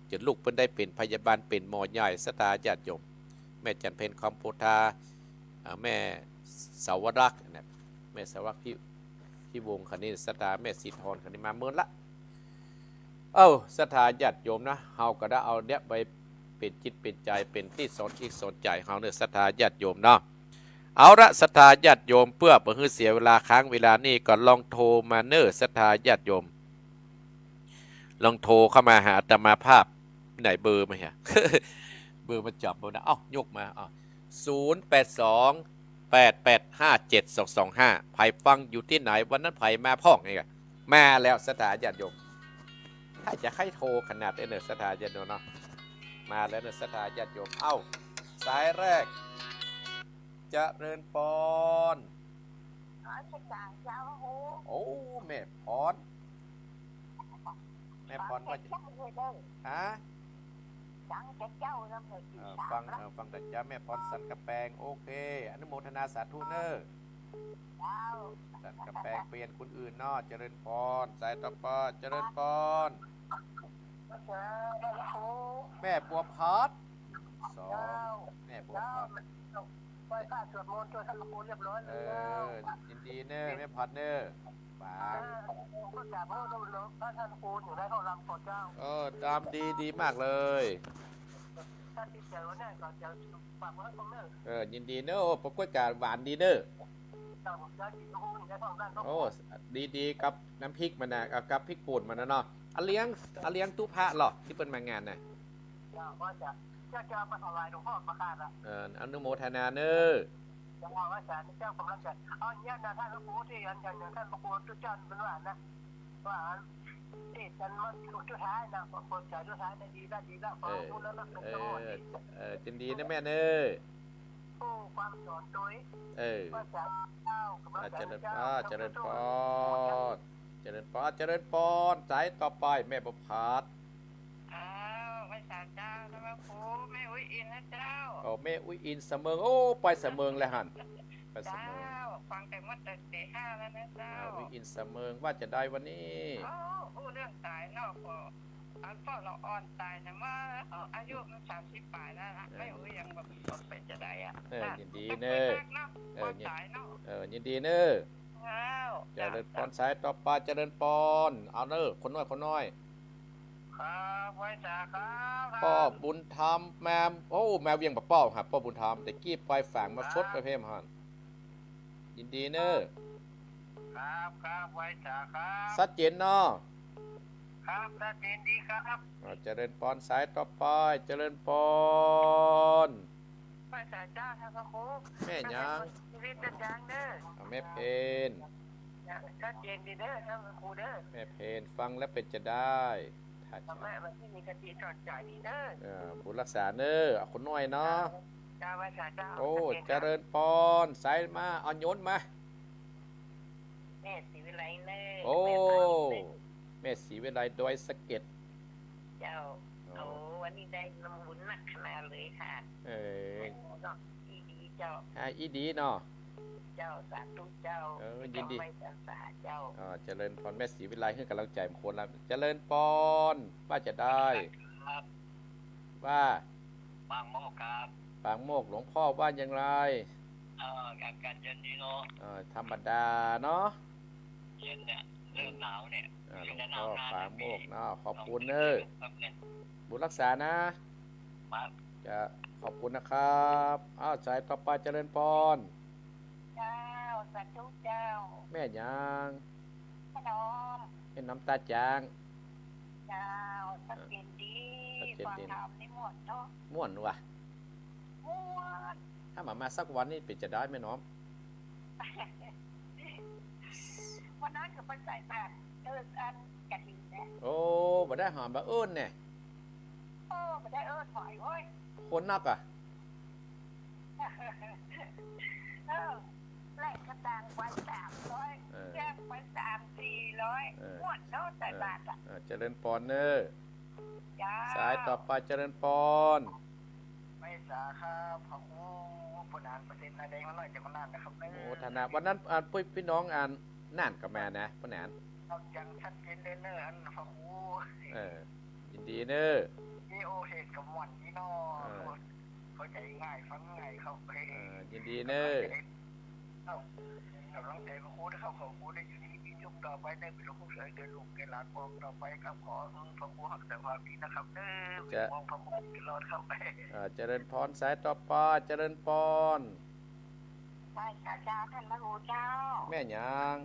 จ๋นลูกเปิ้นได้เป๋นพยาบาล เป๋นหมอใหญ่ ศรัทธาญาติโยม แม่จันเพ็ญ คำโพธา อ่า แม่สาวรักษ์เนี่ย แม่สาวรักษ์ พี่ พี่วงศ์ คันนี้ ศรัทธา แม่สีทอน คันนี้ มาเมินละ เอ้า ศรัทธาญาติโยมนะ เฮาก็ได้เอาเนี่ยไปเป๋นจิตเป๋นใจ๋ เป๋นตี้สอนจิตสอนใจ๋เฮาเน่อ ศรัทธาญาติโยมเนาะ เอาละ ศรัทธาญาติโยม เปื้อบ่หื้อเสียเวลา ค้างเวลานี่ก็ลองโทรมาเน่อ ศรัทธาญาติโยม ลองโทรเข้ามาหาอาตมาภาพ ไหนเบอร์มันเหีย เบอร์มันจ๋ำบ่นะ เอ้า ยกมา เอ้า ศูนย์แปดสอง แปดแปดห้าเจ็ดสองสองห้า ใผฟังอยู่ตี้ไหน วันนั้นใผมาพ่องไงกะ มาแล้ว ศรัทธาญาติโยม ถ้าจะใค่โทรขนาดนี้เน่อ ศรัทธาญาติโยมเนาะ มาแล้วเน่อ ศรัทธาญาติโยม เอ้า สายแรก เจริญปอน ขอจะกราบเจ้า โอ้ แม่พร แม่พรว่าจะ ฟังแต่เจ้าเลยเด้อ ฮะ ฟังแต่เจ้าแล้วเมื่อกี้ เออ ฟัง สามละ เออ ฟังแต่เจ้า แม่พรสันกำแปง โอเค อนุโมทนาสาธุเน่อ เจ้า สันกำแปง เปลี่ยนคนอื่นเนาะ เจริญปอน สายต่อไป เจริญปอน เจริญปอน แม่บัวพัด สอง เจ้า แม่บัวพัด เจ้า ไหว้พระสวดมนต์ ช่วยท่านพระครูเรียบร้อย เอ แล้ว ยินดีเน่อ แม่พัดเน่อ ฝาก เออ ก็กราบไหว้พระท่านพระครูอยู่ในห้องลำก่อนเจ้า เออ ตามดี ดีมากเลย ท่านที่เจอเนี่ยก็จะฝากไว้ให้ผมเน่อ เออ ยินดีเน่อ โอ้ ปรากฏการณ์หวานดีเน่อ เจ้า ผมจะกินโอ้โห อยู่ในห้องด้านนอก โอ้ ดี ดีกับน้ำพริกมันนะ เอากับพริกป่นมันนะเนาะ อาเลี้ยง อาเลี้ยงตุ๊พะเหรอ ตี้เปิ้นมางานน่ะ เจ้า ว่าจะ จะ จะมาถวายหลวงพ่อประกาศละ เออ อนุโมทนาเน่อ จะว่าว่าสารเจ้ากำลังจะเอาเนี่ยนะ ท่านพระครู ตี้อันอย่างหนึ่งท่านพระครูทุกเจ้าเปิ้นว่านะ ว่าตี้อันมันสุดท้ายนะ คนใจสุดท้ายนะ ดีละ ดีละ พอ เออ ฮู้แล้วก็เป็น เออ สมบูรณ์ดี เออ ยินดีนะแม่เนอะ ผู้ฟังสอนโดย เออ พระสารเจ้ากำลัง อ่า จะ เจริญ เจ้า อ่า เจริญพร เจริญพร เจริญพร สายต่อไปแม่บัวผัด อ้าว ไหว้สาเจ้า ท่านพระครู แม่อุ๊ยอินนะเจ้า โอ้ แม่อุ๊ยอินสะเมิง โอ้ ไปสะเมิงแล้วหั้น ไปสะเมิง เจ้า ฟังแต่หมดแต่ตีห้าแล้วนะเจ้า อ่า อุ๊ยอินสะเมิง ว่าจะได้วันนี้ โอ้ อู้เรื่องต๋ายเนาะ ก็อันป้อละอ่อนต๋ายนะ เมื่ออายุมันสามสิบป๋ายแล้วนะ เออ แม่อุ๊ยยังแบบเป็นจะได้อะ เออ ยินดีเนอะ เนาะ เออ ความต๋ายเนาะ เออ ยินดีเนอะ เจ้า เจริญพร เจ้า สายต่อไป เจริญพร เอาเนอะ คนน้อย คนน้อย ครับ ไหว้สาครับ ป้อบุญธรรม แม่ โอ้ แม่เวียงปะเป้าครับ ป้อบุญธรรม แต่กี้ไปฝากมาสดไปเพิ่มหั้น ยินดีเนอะ ครับ ครับ ไหว้สาครับ ชัดเจนเนาะ ครับ ชัดเจนดีครับ อ่า เจริญพร สายต่อไป เจริญพร ไหว้สาเจ้า ท่านพระครู แม่หยัง ชีวิตจะจางเด้อ อ่า แม่เพน ชัดเจนดีเด้อ ท่านพระครูเด้อ แม่เพน ฟังแล้วเป็นจะได้ ถ้า ธรรมะวันนี้มีคติสอนใจดีเด้อ เออ บุญรักษาเนอะ เอาคนน้อยเนาะ เจ้า ไหว้สาเจ้า โอ้ ชัดเจนครับ เจริญพร สายมา เอาโยนมา แม่ศรีวิไลเนอะ โอ้ แม่ศรีวิไลเนอะ แม่ศรีวิไลดอยสะเก็ด เจ้า โอ้ โอ้ วันนี้ได้นำบุญนักขนาดเลยค่ะ เออ เนาะ อีดีเจ้า อ่า อีดีเนาะ เจ้า สาธุเจ้า เออ ยินดี ไหว้สาเจ้า อ่า เจริญพร แม่ศรีวิไลหื้อกำลังใจ๋บางคนละ เจริญพร ว่าจะได้ ครับ ว่า ปางโมกข์ครับ ปางโมกข์ หลวงพ่อว่าอย่างไร เอ่อ อากาศเย็นดีเนาะ เอ่อ ธรรมดาเนาะ เย็นเนี่ย เริ่มหนาวเนี่ย อ่า หลวงพ่อปางโมกข์เนาะ ขอบคุณเนอะ ครับ บุญรักษานะ ครับ จะขอบคุณนะครับ อ้าว สายต่อไป เจริญพร เจ้า สาธุเจ้า แม่หยัง ป้าน้อม แม่น้อมตาจาง เจ้า ชัดเจนดี ชัดเจนดี ฟังธรรมนี่ม่วนเนาะ ม่วนว่ะ ม่วน ถ้าบ่ามาสักวันนี่เป็นจะได้แม่น้อม วันนั้นก็ไปใส่บาตร เออ อันกฐินเนี่ย โอ้ บ่ได้หอมบ่าเอิ้นเนี่ย โอ้ บ่ได้เอิ้นไหวเว้ย คนนักอะ เออ แลกกระตังไปสามร้อย เออ แลกไปสามสี่ร้อย เออ ม่วนเนาะ ใส่บาตรอะ เออ เจริญพรเนอะ เจ้า สายต่อไป เจริญพร ไหว้สาครับ พระครู ผู้นานเปอร์เซ็นต์นะ แดงมาหน่อยจากคนนั้นนะครับ โอ้ ฐานะ วันนั้น อ่า ปุ้ย พี่น้อง อ่า น่านก็มานะ ผู้นาน เอาอย่างชัดเจนเลยเนอะ อันพระครู เออ ยินดีเนอะ วิดีโอเห็นกับม่วนนี่เนาะ เออ เข้าใจ๋ง่าย ฟังง่าย เข้าไป เออ ยินดีเนอะ เอ้า กำลังใจ๋พระครูนะครับ ขอพระครูได้อยู่ดีมีสุขต่อไปเนอะ เป็นหลวงปู่เสริฐ เดินลูกเดินหลานมองต่อไปครับ ขอพระครูฮักษาความดีนะครับเนอะ จะ มองพระครูตลอดครับ อ่า เจริญพร สายต่อไป เจริญพร ไหว้สาเจ้า ท่านพระครูเจ้า แม่หยัง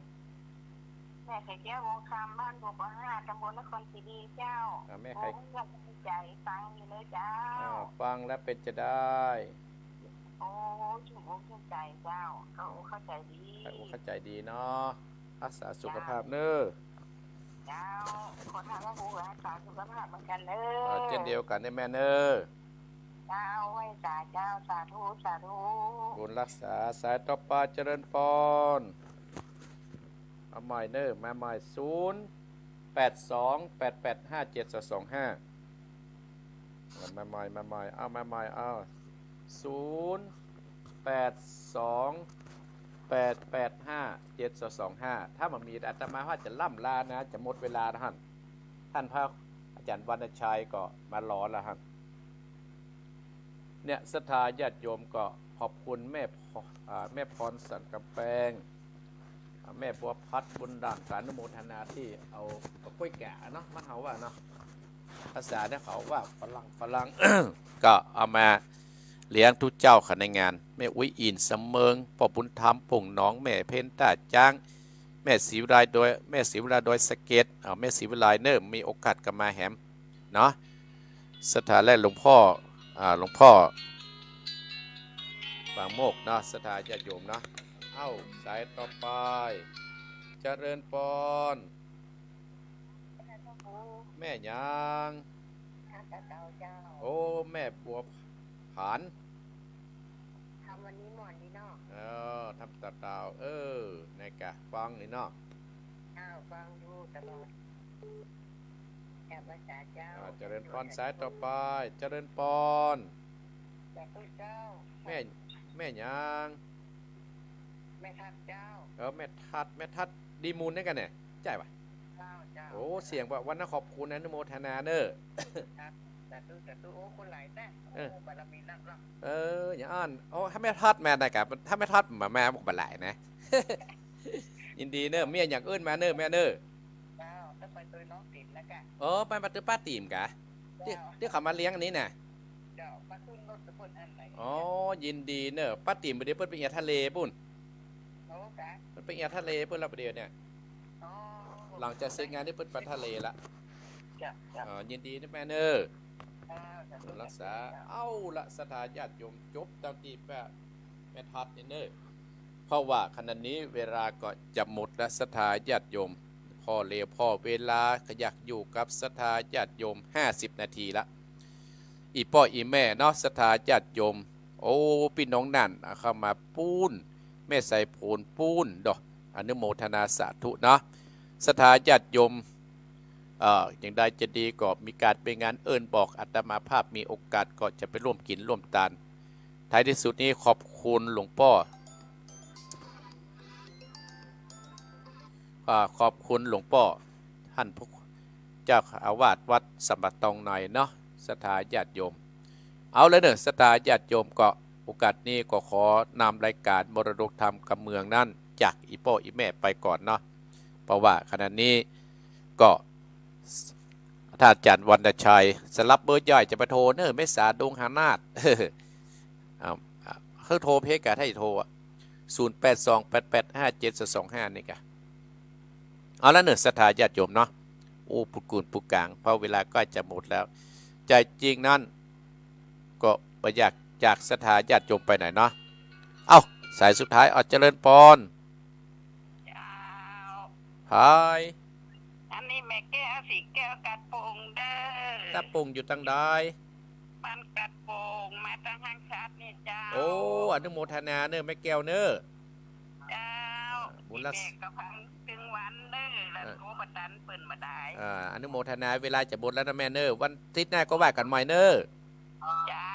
แม่ไข่แก้ว วงศ์คำ บ้านบัวปะห้า ตำบลนครศรีดีเจ้า อ่า แม่ไข่ โอ้ เรื่องใจ๋ฟังอยู่เลยเจ้า อ่า ฟังแล้วเป็นจะได้ โอ้ จุ่มอกจุ่มใจ๋เจ้า เข้าอกเข้าใจ๋ดี เข้าอกเข้าใจ๋ดีเนาะ รักษาสุขภาพเนอะ เจ้า ขอท่านพระครูรักษาสุขภาพเหมือนกันเนอะ อ่า เจ้นเดียวกั๋นเนอะแม่เนอะ เจ้า ไหว้สาเจ้า สาธุ สาธุ บุญรักษา สายต่อไป เจริญพร เอาใหม่เนอะ มาใหม่ ศูนย์แปดสองแปดแปดห้าเจ็ดสองสองห้า เอามาใหม่ มาใหม่ เอามาใหม่ เอา ศูนย์แปดสองแปดแปดห้าเจ็ดสองสองห้า ถ้าบ่มีอาตมาว่าจะล่ำลานะ จะหมดเวลาแล้วหั้น ท่านพระอาจารย์วรรณชัยก็มารอแล้วหั้น เนี่ย ศรัทธาญาติโยมก็ขอบคุณแม่พร อ่า แม่พรสันกำแปง อ่า แม่บัวพัดบุญด่าน สาธุอนุโมทนาตี้เอากล้วยแกะเนาะ บ้านเฮาว่าเนาะ ภาษาเนี่ยเขาว่าฝรั่ง ฝรั่ง ก็เอามาเลี้ยงตุ๊เจ้าข้าในงาน แม่อุ๊ยอินสะเมิง ป้อบุญธรรม ป่งหนอง แม่เพ็ญต้าจ๊าง แม่ศรีวิไลดอย แม่ศรีวิไลดอยสะเก็ด เอา แม่ศรีวิไลเนอะ มีโอกาสก็มาแหมเนาะ ศรัทธาและหลวงพ่อ อ่า หลวงพ่อ ปางโมกข์เนาะ ศรัทธาญาติโยมเนาะ เอ้า สายต่อไป เจริญปอน แม่หยัง ทำตาเตาเจ้า โอ้ แม่บัวผาน ทำวันนี้หม่อนนี่เนาะ เออ ทำตาเตา เออ ในกะ ฟังนี่เนาะ อ้าว ฟังอยู่ตลอด แอบภาษาเจ้า อ่า เจริญปอน สายต่อไป เจริญปอน สาธุเจ้า แม่ แม่หยัง แม่ทัดเจ้า เออ แม่ทัด แม่ทัดดีมูลนี่กั๋นเนี่ย ใจ้ปะ เจ้า เจ้า โอ้ เสียงแบบวันนั้นขอบคุณอนุโมทนาเน่อ ครับ สาธุ สาธุ โอ้ คนหลายแต๊ เออ โอ้ บารมีนักเนาะ เออ อย่างอั้น โอ้ ถ้าแม่ทัดมาได้กะ ถ้าแม่ทัดมา มาบ่หลายนะ ยินดีเน่อ เมียอย่างอื่นมาเน่อ แม่เน่อ เจ้า ต้องไปโตยน้องติ๋มนะกะ เออ ไปมาตื้อป้าติ๋มกะ ตี้ เจ้า ตี้เขามาเลี้ยงอันนี้น่ะ เจ้า มาขึ้นรถกับเปิ้นอันไหน อ๋อ ยินดีเน่อ ป้าติ๋มบ่าเดี่ยวเปิ้นไปเอียดทะเลปู้น โอ้กะ เปิ้นไปเอียดทะเลปู้นแล้วบ่าเดี่ยวเนี่ย อ๋อ หลังจากเสร็จงานนี่เปิ้นไปทะเลละ เจ้า เจ้า อ๋อ ยินดีนะแม่เน่อ เจ้า เจ้า รักษา เจ้า เอาละ ศรัทธาญาติโยม จบตามตี้ป้าแม่ทัดนี่เน่อ เพราะว่าขณะนี้เวลาก็จะหมดแล้ว ศรัทธาญาติโยม ผ่อเหลวผ่อเวลา ก็อยากอยู่กับศรัทธาญาติโยมห้าสิบนาทีละ อี่ป้ออี่แม่เนาะ ศรัทธาญาติโยม โอ้ ปี้น้องน่านเข้ามาปู้น แม่สายโผนปู้นดอก อนุโมทนาสาธุเนาะ ศรัทธาญาติโยม เอ่อ อย่างใดจะดีก็มีก๋านไปงานเอิ้นบอก อาตมาภาพมีโอกาสก็จะไปร่วมกิ๋นร่วมตาน ท้ายที่สุดนี้ขอบคุณหลวงป้อ อ่า ขอบคุณหลวงป้อ ท่านผู้เจ้าอาวาสวัดสัมปะตองในเนาะ ศรัทธาญาติโยม เอาละเน่อ ศรัทธาญาติโยม ก็โอกาสนี้ก็ขอนำรายก๋านมรดกธรรมกำเมืองนั้น จากอี่ป้ออี่แม่ไปก่อนเนาะ เพราะว่าขณะนี้ก็ ท่านอาจารย์วรรณชัย สลับเบอร์ย่อยจะไปโทรเน่อ เมษาดงหานาถ เอา เอา คือโทรเพจกะ ถ้าจะโทรอะ ศูนย์แปดสองแปดแปดห้าเจ็ดสองห้า นี่กะ เอาละเน่อ ศรัทธาญาติโยมเนาะ โอ้ ปุดกูนปุดก๋าง เพราะเวลาใก้จะหมดแล้ว ใจ๋จริงนั้น ก็บ่อยากจากศรัทธาญาติโยมไปไหนเนาะ เอ้า สายสุดท้าย เอา เจริญปอน เจ้า ฮาย อันนี้แม่แก้ว สีแก้ว กัดโป่งเด้อ กัดโป่งอยู่ตังใด บ้านกัดโป่ง มาตังห้างชาตินี่เจ้า โอ้ อนุโมทนาเน่อ แม่แก้วเน่อ เจ้า บุญรักษา แม่ก็ฟังตึงวันเน่อ แล้ว อ่า โทรบ่ตันเปิ้นบ่ได้ อ่า อนุโมทนา เวลาจะหมดแล้วนะแม่เน่อ วันอาทิตย์หน้าก็ว่ากั๋นใหม่เน่อ เจ้า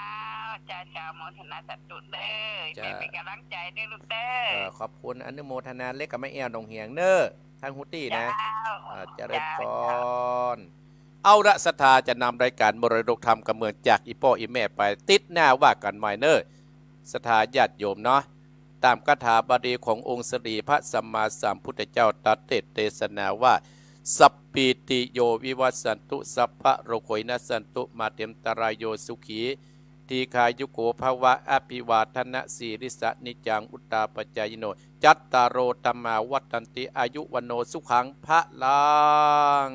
เจ้า เจ้า โมทนาสาธุเน่อ เจ้า แม่เป๋นก๋ำลังใจ๋เน่อลูกเน่อ เอ่อ ขอบคุณอนุโมทนาเล็กกับแม่แก้วหนองเหียงเน่อ ทั้งฮูตี้นะ เจ้า อ่า เจริญปอน เจ้า เอาละ ศรัทธาจะนำรายก๋านมรดกธรรมกำเมืองจากอี่ป้ออี่แม่ไป อาทิตย์หน้าว่ากั๋นใหม่เน่อ ศรัทธาญาติโยมเนาะ ต๋ามคาถาบาลีขององค์สมเด็จพระสัมมาสัมพุทธเจ้า ตรัสเตศน์เตสนาว่า สัพพีติโยวิวัชชันตุ สัพพะโรโควินัสสันตุ มาเตอันตะราโย สุขี ทีฆายุโกภะวะ อะภิวาทะนะสีลิสสะ นิจจังวุฑฒาปะจายิโน จัตตาโร ธัมมา วัฑฒันติ อายุ วัณโณ สุขัง พะลัง